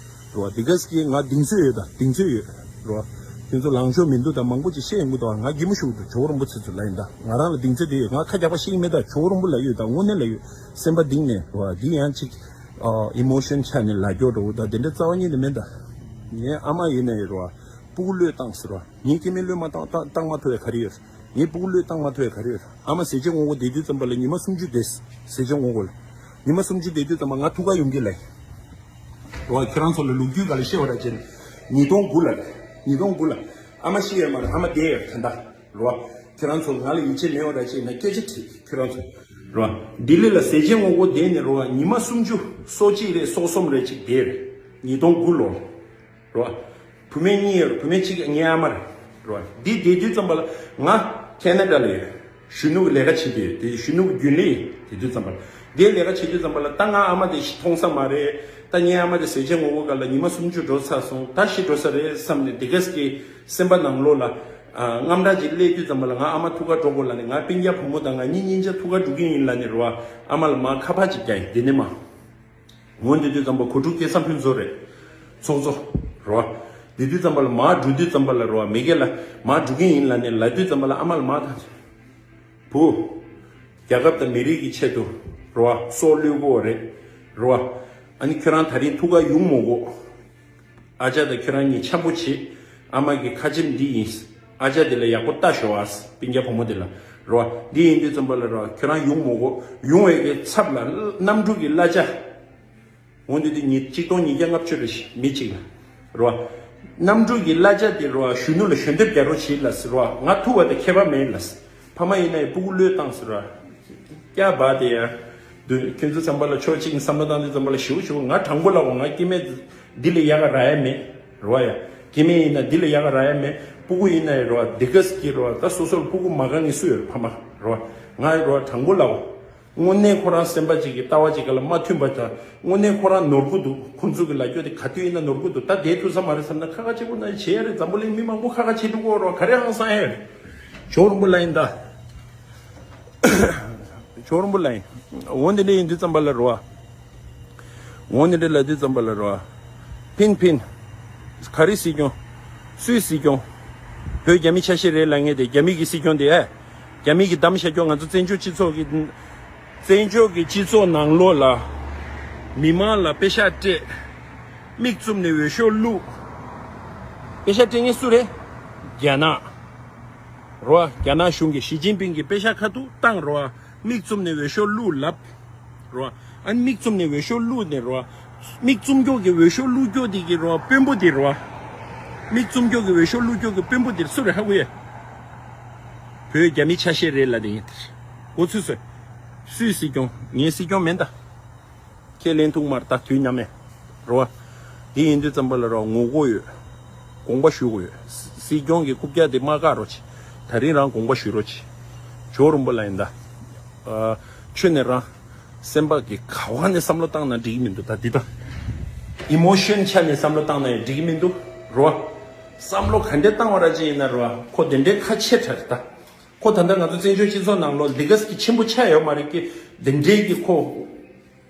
རོ། འདི་ག་ཟིག་གི་ང་གདེང་ཚོད་ཡོད་ད་གདེང་ཚོད་ཡོད་རོ། དེ་ཚོ་ལངས་ཕྱོགས་མི་འདུག་ད་མང་པོ་ཅིག་བཤད་ཡོང་གི་འདུག་ང་གད་མོ་ཤོར་གི་འདུག་ཇོ་བོ་རིན་པོ་ཆེ་ཚོ་ལ་ཡིན་ད་ང་རང་ལ་གདེང་ཚོད་དེ་ཡོད། ང་ཁ་རྒྱག་པ་ཤེས་ཀྱི་མེད་ད། ཇོ་བོ་རིན་པོ་ལ་ཡོད་ད་དངོས་གནས་ལ་ཡོད། སེམས་པ་གཏིང་ནས་རོ། འདི་ཡང་ཅིག་ཨ་ཨི་མོ་ཤོན་ཆ་ནས་ལབ་རྒྱུ་རོ། ད་དེ་འདྲ་རྩ་བ་ཉིད་ནས་མེད་ད། ངའི་ཨ་མ་ཡིན་ནའི་རོ། སྤུ་གུ་བློས་བཏང་ཟེར་རོ། ངའི་སྐྱེ་དམན་བློས་མ་བཏང་བཏང་བཏང་མ་ཐུབ་ཡ་ག་རེ་ཡོད། ངའི་སྤུ་གུ་བློས་བཏང་མ་ཐུབ་ཡ་ག་རེ་ཡོད། ཨ་མ་ཟས་བཅད་ངོ་རྒོལ་བསྡད་དུས་ཙམ་པ་ལ་ཉི་མ་སུམ་ཅུ་བསྡད། ཟས་བཅད་ངོ་རྒོལ་ལ། ཉི་མ་སུམ་ཅུ་བསྡད་དུས་ཙམ་པ་ང་ཐུག་ག་ཡོང་གི་ལ་ཡིན། རོ། ཁྱེད་རང་ཚོ་ལ་ལོ་རྒྱུས་ག་ལ་བཤད་པ་ར་བྱས་ན། ཉིས་སྟོང་དགུ་ལ་རེད། ཉིས་སྟོང་དགུ་ལ། ཨ་མ་ཤི་ཡོད་མ་རེད། ཨ་མ་བསྡད་ཡོད་རེད་ད་ལྟ། རོ། ཁྱེད་རང་ཚོ་ང་ལ་ཡིད་ཆེས་མེད་པ་ར་བྱས་ན་སྐད་ཆ་དྲིས་ཁྱེད་རང་ཚོ། རོ། ལྡི་ལི་ལ་ཟས་བཅད་ངོ་རྒོལ་བསྡད་ནས་རོ། ཉི་མ་སུམ་ཅུ་སོ་གཅིག་རེད་སོ་གསུམ་རེད་ཅིག་བསྡད་རེད། ཉིས་སྟོང་དགུ་ལོ། རོ། བུད་མེད་གཉིས་ཡོད་རེད། བུད་མེད་གཅིག་ངའི་ཨ་མ་རེད། རོ། འདི་བསྡད་དུས་ཙམ་པ་ལ་ང་ཁེ་ན་ཌ་ལ་ཡོད། གཞོན་ནུ་གི་ལས་ཀ་བྱེད་དུས་དེ་གཞོན་ནུ་གི་རྒྱུན་ལས་ཡིན། དེ་དུས་ཙམ་པ་ལ་འདིའི་ལས་ཀ་བྱེད་དུས་ཙམ་པ་ལ་ད་ང་ཨ་མ་དེ་ཞིག་མཐོང་ས་མ་རེད། ད་ངའི་ཨ་མ་དེ་ཟས་བཅད་ངོ་རྒོལ་སྒང་ལ་ཉི་མ་སུམ་ཅུ་འགྲོ་ཚར་སོང་། ད་ཤི་འགྲོ་ས་རེད་བསམ་ནས་དེ་ག་ཟིག་གི་སེམས་པ་ནང་ལོགས་ལ་ཨ་དངངས་སྐྲག་ཅིག་སླེབས་དུས་ཙམ་པ་ལ་ང་ཨ་མ་ཐུག་ག་འགྲོ་དགོས་ལབ་ནས་ང་སྤུན་ཀྱག་བུ་མོ་དང་ང་གཉིས་གཉིས་ཆ་ཐུག་ག་འགྲོ་གི་ཡིན་ལབ་ནས་རོ། ཨ་མ་ལ་མར་ཁ་པར་ཅིག་བརྒྱབ་ཡིན། དེ་ནས་མར། འོ་འདི་དུས་ཙམ་པ་གོ་དྲུག་སྐལ་བཟང་ཕུན་ཚོགས་རེད། ཚོགས་གཙོ། རོ། འདི་དུས་ཙམ་པ་ལ་མར་འགྲོ་དུས་ཙམ་པ་ལ་རོ། མི་སྒེར་ལ་མར་འགྲོ་གི་ཡིན་ལབ་ནས་ལབ་དུས་ཙམ་པ་ལ་ཨ་མ་ལ་མར་ཐག་བུ། རྒྱལ་ཁབ་དང་མི་རིགས་ཀྱི་ཆེད་དུ་རོ། སྲོག་བློས་དགོས་རེད། རོ། ཨ་ནི་ཁྱོད་རང་ད་རིང་ཐུག་ག་ཡོང་མ་དགོས། ཨ་ཅག་དང་ཁྱོད་རང་གཉིས་འཆམ་པོ་བྱེད། ཨ་མ་གི་ཁ་ཆེམས་འདི་ཡིན། ཨ་ཅག་དེ་ལ་ཡག་པོ་ལྟ་ཤོག་ཨ། སྤུན་ཀྱག་བུ་མོ་དེ་ལ། རོ། འདི་ཡིན་དུས་ཙམ་པ་ལ་རོ། ཁྱོད་རང་ཡོང་མ་དགོས། ཡོང་བའི་གི་ཚབ་ལ་གནམ་གྲུ་གི་གླ་ཆ། འོ་འདི་དུས་ཉིས་གཅིག་སྟོང་ཉིས་བརྒྱ་ལྔ་བཅུ་རེ་བཞིན་མི་གཅིག་ལ། རོ། གནམ་གྲུ་གི་གླ་ཆ་དེ་རོ་གཞོན་ནུ་ལ་ཞོན་འདེབས་རྒྱག་རོགས་བྱེད་ལ་ཟེར་རོ། ང་ཐུག་པ་དང་ཁྱད་པར་མེད་ལ་ཟེར། ཕ་མ་ཡིན་ན་ཡང་སྤུ་གུ་བློས་བཏང་ཟེར་རོ། སྐྱ་བ་དེ་ཡ། དུ་ཁྱོད་ཚོ་ཚང་མ་ལ་ཕྱོགས་གཅིག་ནས་བསམ་བློ་བཏང་དུས་ཙམ་པ་ལ་ཞེ་པོ་ཞེ་པོ། ང་དྲང་པོ་ལ་འོ་ང་སྐྱེ་དམན་འདི་ལས་ཡག་ག་རག་ཡ་མེད་རོ་ཡ། སྐྱེ་དམན་ཡིན་ན་འདི་ལས་ཡག་ག་རག་ཡ་མེད། སྤུ་གུ་ཡིན་ན་ཡང་རོ་འདི་ག་ཟེར་གི་རོ། ད་སོ་སོར་སྤུ་གུ་མ་དགའ་མཁན་སུ་ཡོད་རེད། ཕ་མ་རོ། ང་རོ་དྲང་པོ་ལ་འོ། དངོས་གནས་ཁོ་རང་སེམས་པ་གཅིག་གི་ལྟ་བ་གཅིག་ག་ལ་མ་མཐུན་པ་དང་། དངོས་གནས་ཁོ་རང་ནོར་གི་འདུག་ཁོང་ཚོ་གི་ལ་སྐྱོ་དེ་ག་དུས་ཡིན་ན་ནོར་གི་འདུག་ད་བསྡད་ཐུབ་ས་མ་རེད་བསམ་ན་ཁ་ཁ་ཆེ་པོ་ན་བྱེད་ཡ་རེད། འཛམ་བུ་གླིང་མི་མང་པོ་ཁ་ཁ་ཆེ་འདུག་གོ་རོ། ག་རེ་ཧང་སང་ཡ་རེད། ཇོ་རིན་པོ་ལ་ཡིན་ད། ཇོ་རིན་པོ་ལ་ཡིན། འོ་འདི་འདྲ་ཡིན་དུས་ཙམ་པ་ལ་རོ། འོ་འདི་འདྲ་ལ་དུས་ཙམ་པ་ལ་རོ། ཕིན་ཕིན། ག་རེ་སྲིད་སྐྱོང་། སུའི་སྲིད་སྐྱོང་། བོད་རྒྱ་མི་ཆ་ཤས་རེད་ལབ་མཁན་དེ་རྒྱ་མི་གི་སྲིད་སྐྱོང་དེ། ཨེ། རྒྱ་མི་གི་གདམ་བྱ་སྐྱོ་ང་ཚོ་བཙན་བྱོལ་སྤྱི་ཚོགས་ཀྱི། བཙན་བྱོལ་གྱི་སྤྱི་ཚོགས་ནང་ལོགས་ལ། མི་མང་ལ་པེ་ཤག་སྤྲད། མིག་བཙུམ་ནས་འོས་ཤོག་བླུགས། པེ་ཤག་སྤྲད་མཁན་སུ་རེད། རྒྱ་ནག་རོ། རྒྱ་ནག་གཞུང་གིས་ཞི་ཅིན་ཕིང་གི་པེ་ཤག་ཁ་ཐུག་བཏང་རོ། མིག་བཙུམ་ནས་འོས་ཤོག་བླུགས་ལབ། རོ། ཨ་ནི་མིག་བཙུམ་ནས་འོས་ཤོག་བླུགས་ནས་རོ། མིག་བཙུམ་མགྱོགས་ཀྱི་འོས་ཤོག་བླུགས་མགྱོགས་དེ་གི་རོ་དཔོན་པོ་དེ་རོ། མིག་བཙུམ་མགྱོགས་ཀྱི་འོས་ཤོག་བླུགས་མགྱོགས་ཀྱི་དཔོན་པོ་དེ་སུ་རེད་ཧ་གོ་ཡ། བོད་རྒྱ་མི་ཆ་ཤས་རེད་ལབ་དེ་ཡིན། གོ་ཚོད་སོ། སུའི་སྲིད་སྐྱོང་། ངའི་སྲིད་སྐྱོང་མིན་ད། ཁས་ལེན་ཐུབ་མ་རེད་ད་དུས་མཉམ་མེད། རོ། དེ་ཡིན་དུས་ཙམ་པ་ལ་རོ་ངོ་རྒོལ་ཡོད། དགོངས་པ་ཞུ་དགོས་ཡོད། སྲིད་སྐྱོང་གི་རྐུབ་བཀྱག་དེ་མ་བཀག་རོགས་བྱེད། ད་རིང་རང་དགོངས་པ་ཞུ་རོགས་བྱེད། ཇོ་རིན་པོ་ལ་ཡིན་ད། ཨ། ཆོས་ནས་རང་། སེམས་པ་གི་ག་བ་ནས་བསམ་བློ་བཏང་ན་འགྲིག་གི་མི་འདུག་ད་འདི་ད། ཨི་མོ་ཤོན་ཆ་ནས་བསམ་བློ་བཏང་ན་ཡང་འགྲིག་གི་མི་འདུག་རོ། བསམ་བློ་ག་འདྲས་བཏང་བ་ར་ཅིག་ཡིན་ན་རོ། ཁོ་དེ་འདྲའི་ཁ་ཆེ་དྲགས་རེད་ད། ཁོ་ད་ལྟ་ང་ཚོ་བཙན་བྱོལ་སྤྱི་ཚོགས་ནང་ལོ་འདི་ག་ཟིག་ཆེན་པོ་ཆགས་ཡོད་མ་རེད་ཀི། དེ་འདྲའི་གི་ཁོ།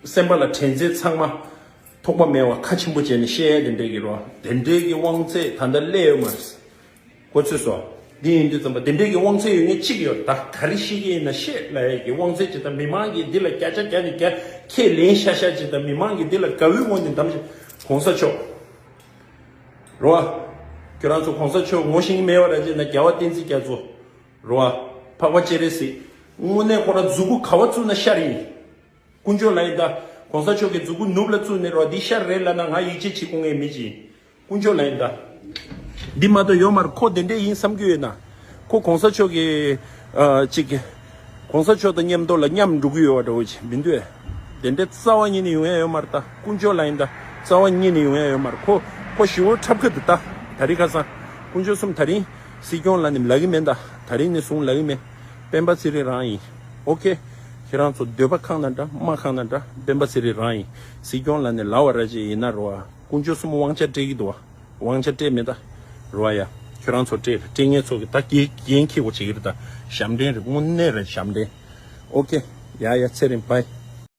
སེམས་པ་ལ་དྲན་རྩེ་ཚང་མ། ཐོགས་པ་མེད་པ་ཁ་ཆེན་པོ་བྱས་ནས་བཤད་ཡ་དེ་འདྲའི་གི་རོ། དེ་འདྲའི་གི་དབང་ཚད་ད་ལྟ་སླེབས་ཡོད་མ་རེད། གོ་ཚོད་སོ། འདི་ཡིན་དུས་ཙམ་པ་དེ་འདྲའི་གི་དབང་ཚད་ཡོད་མཁན་གཅིག་ཡོད་ད། ག་རེ་བཤད་ཀྱི་ཡིན་ན་བཤད་ལབ་ཡ་གི་དབང་ཚད་ཅིག་དང་མི་མང་གིས་འདི་ལ་བརྒྱ་ཆ་བརྒྱ་ནས་བརྒྱ་ཁས་ལེན་ཤ་ཤ་ཅིག་དང་མི་མང་གིས་འདི་ལ་དགའ་བོའི་ངང་ནས་འདམ་ཞིག་གོང་ས་མཆོག་རོ། ཁྱོད་རང་ཚོ་གོང་ས་མཆོག་ངོ་ཤེས་ཀྱི་མེད་པ་ར་ཅིག་ན་རྒྱལ་བ་བསྟན་འཛིན་རྒྱ་མཚོ། རོ། འཕགས་པ་སྤྱན་རས་གཟིགས། དངོས་གནས་ཁོ་རང་མཛུ་གུ་ག་བ་བཙུགས་ན་ཤར་ཡིན། དཀོན་མཆོག་ལ་ཡིན་ད། གོང་ས་མཆོག་གི་མཛུ་གུ་ནུབ་ལ་བཙུགས་ནས་རོ་འདི་ཤར་རེད་ལབ་ན་ང་ཡིད་ཆེས་བྱེད་དགོས་ངེས་མི་ཅི། དཀོན་མཆོག་ལ་ཡིན་ད། འདི་མ་གཏོགས་ཡོད་མ་རེད། ཁོ་དེ་འདྲས་ཡིན་བསམ་གྱི་ཡོད་ན། ཁོ་གོང་ས་མཆོག་གི། ཨ། ཅིག་གོང་ས་མཆོག་དང་མཉམ་དུ་ལ་མཉམ་འགྲོ་གི་ཡོད་པ་འདྲ་བོ་ཅིག་མི་འདུག་ཨེ། དེ་འདྲས་རྩ་བ་ཉིད་ནས་ཡོང་ཡ་ཡོད་མ་རེད་ད། དཀོན་མཆོག་ལ་ཡིན་ད། རྩ་བ་ཉིད་ནས་ཡོང་ཡ་ཡོད་མ་རེད། ཁོ་ཁོ་ཞི་བོ་འཁྲབ་ཁ་འདུག་ད། ད་རིང་ཁ་སང་། དཀོན་མཆོག་གསུམ་ད་རིང་། སྲིད་སྐྱོང་ལ་ནི་ལབ་ཀྱི་མེད་ད། ད་རིང་ནས་བཟུང་ལབ་ཀྱི་མེད། སྤེན་པ་ཚེ་རིང་རང་ཡིན། ཨོ་ཁེ། ཁྱེད་རང་ཚོ་འདོད་པ་ཁེངས་ན་འདྲ་མ་ཁེངས་ན་འདྲ་སྤེན་པ་ཚེ་རིང་རང་ཡིན། སྲིད་སྐྱོང་ལ་ནི་ལབ་པ་ར་ཅིག་ཡིན་ན་རོ། དཀོན་མཆོག་གསུམ་དབང་ཆ་སྤྲད་ཀྱི་འདུག་བ། དབང་ཆ་སྤྲད་མེད་ད། རོ་ཡ། ཁྱོད་རང་ཚོ་སྤྲད་རེད། སྤྲད་མཁན་ཚོ་གི་ད་འགན་འཁྱེར་དགོས་བྱེད་ཀྱི་རེད་ད། ཞབས་འདྲེན་རེད། དངོས་གནས་རེད་ཞབས་འདྲེན། ཨོ་ཁེ། ཡ་ཡ་ཚེ་རིང་བྷའི།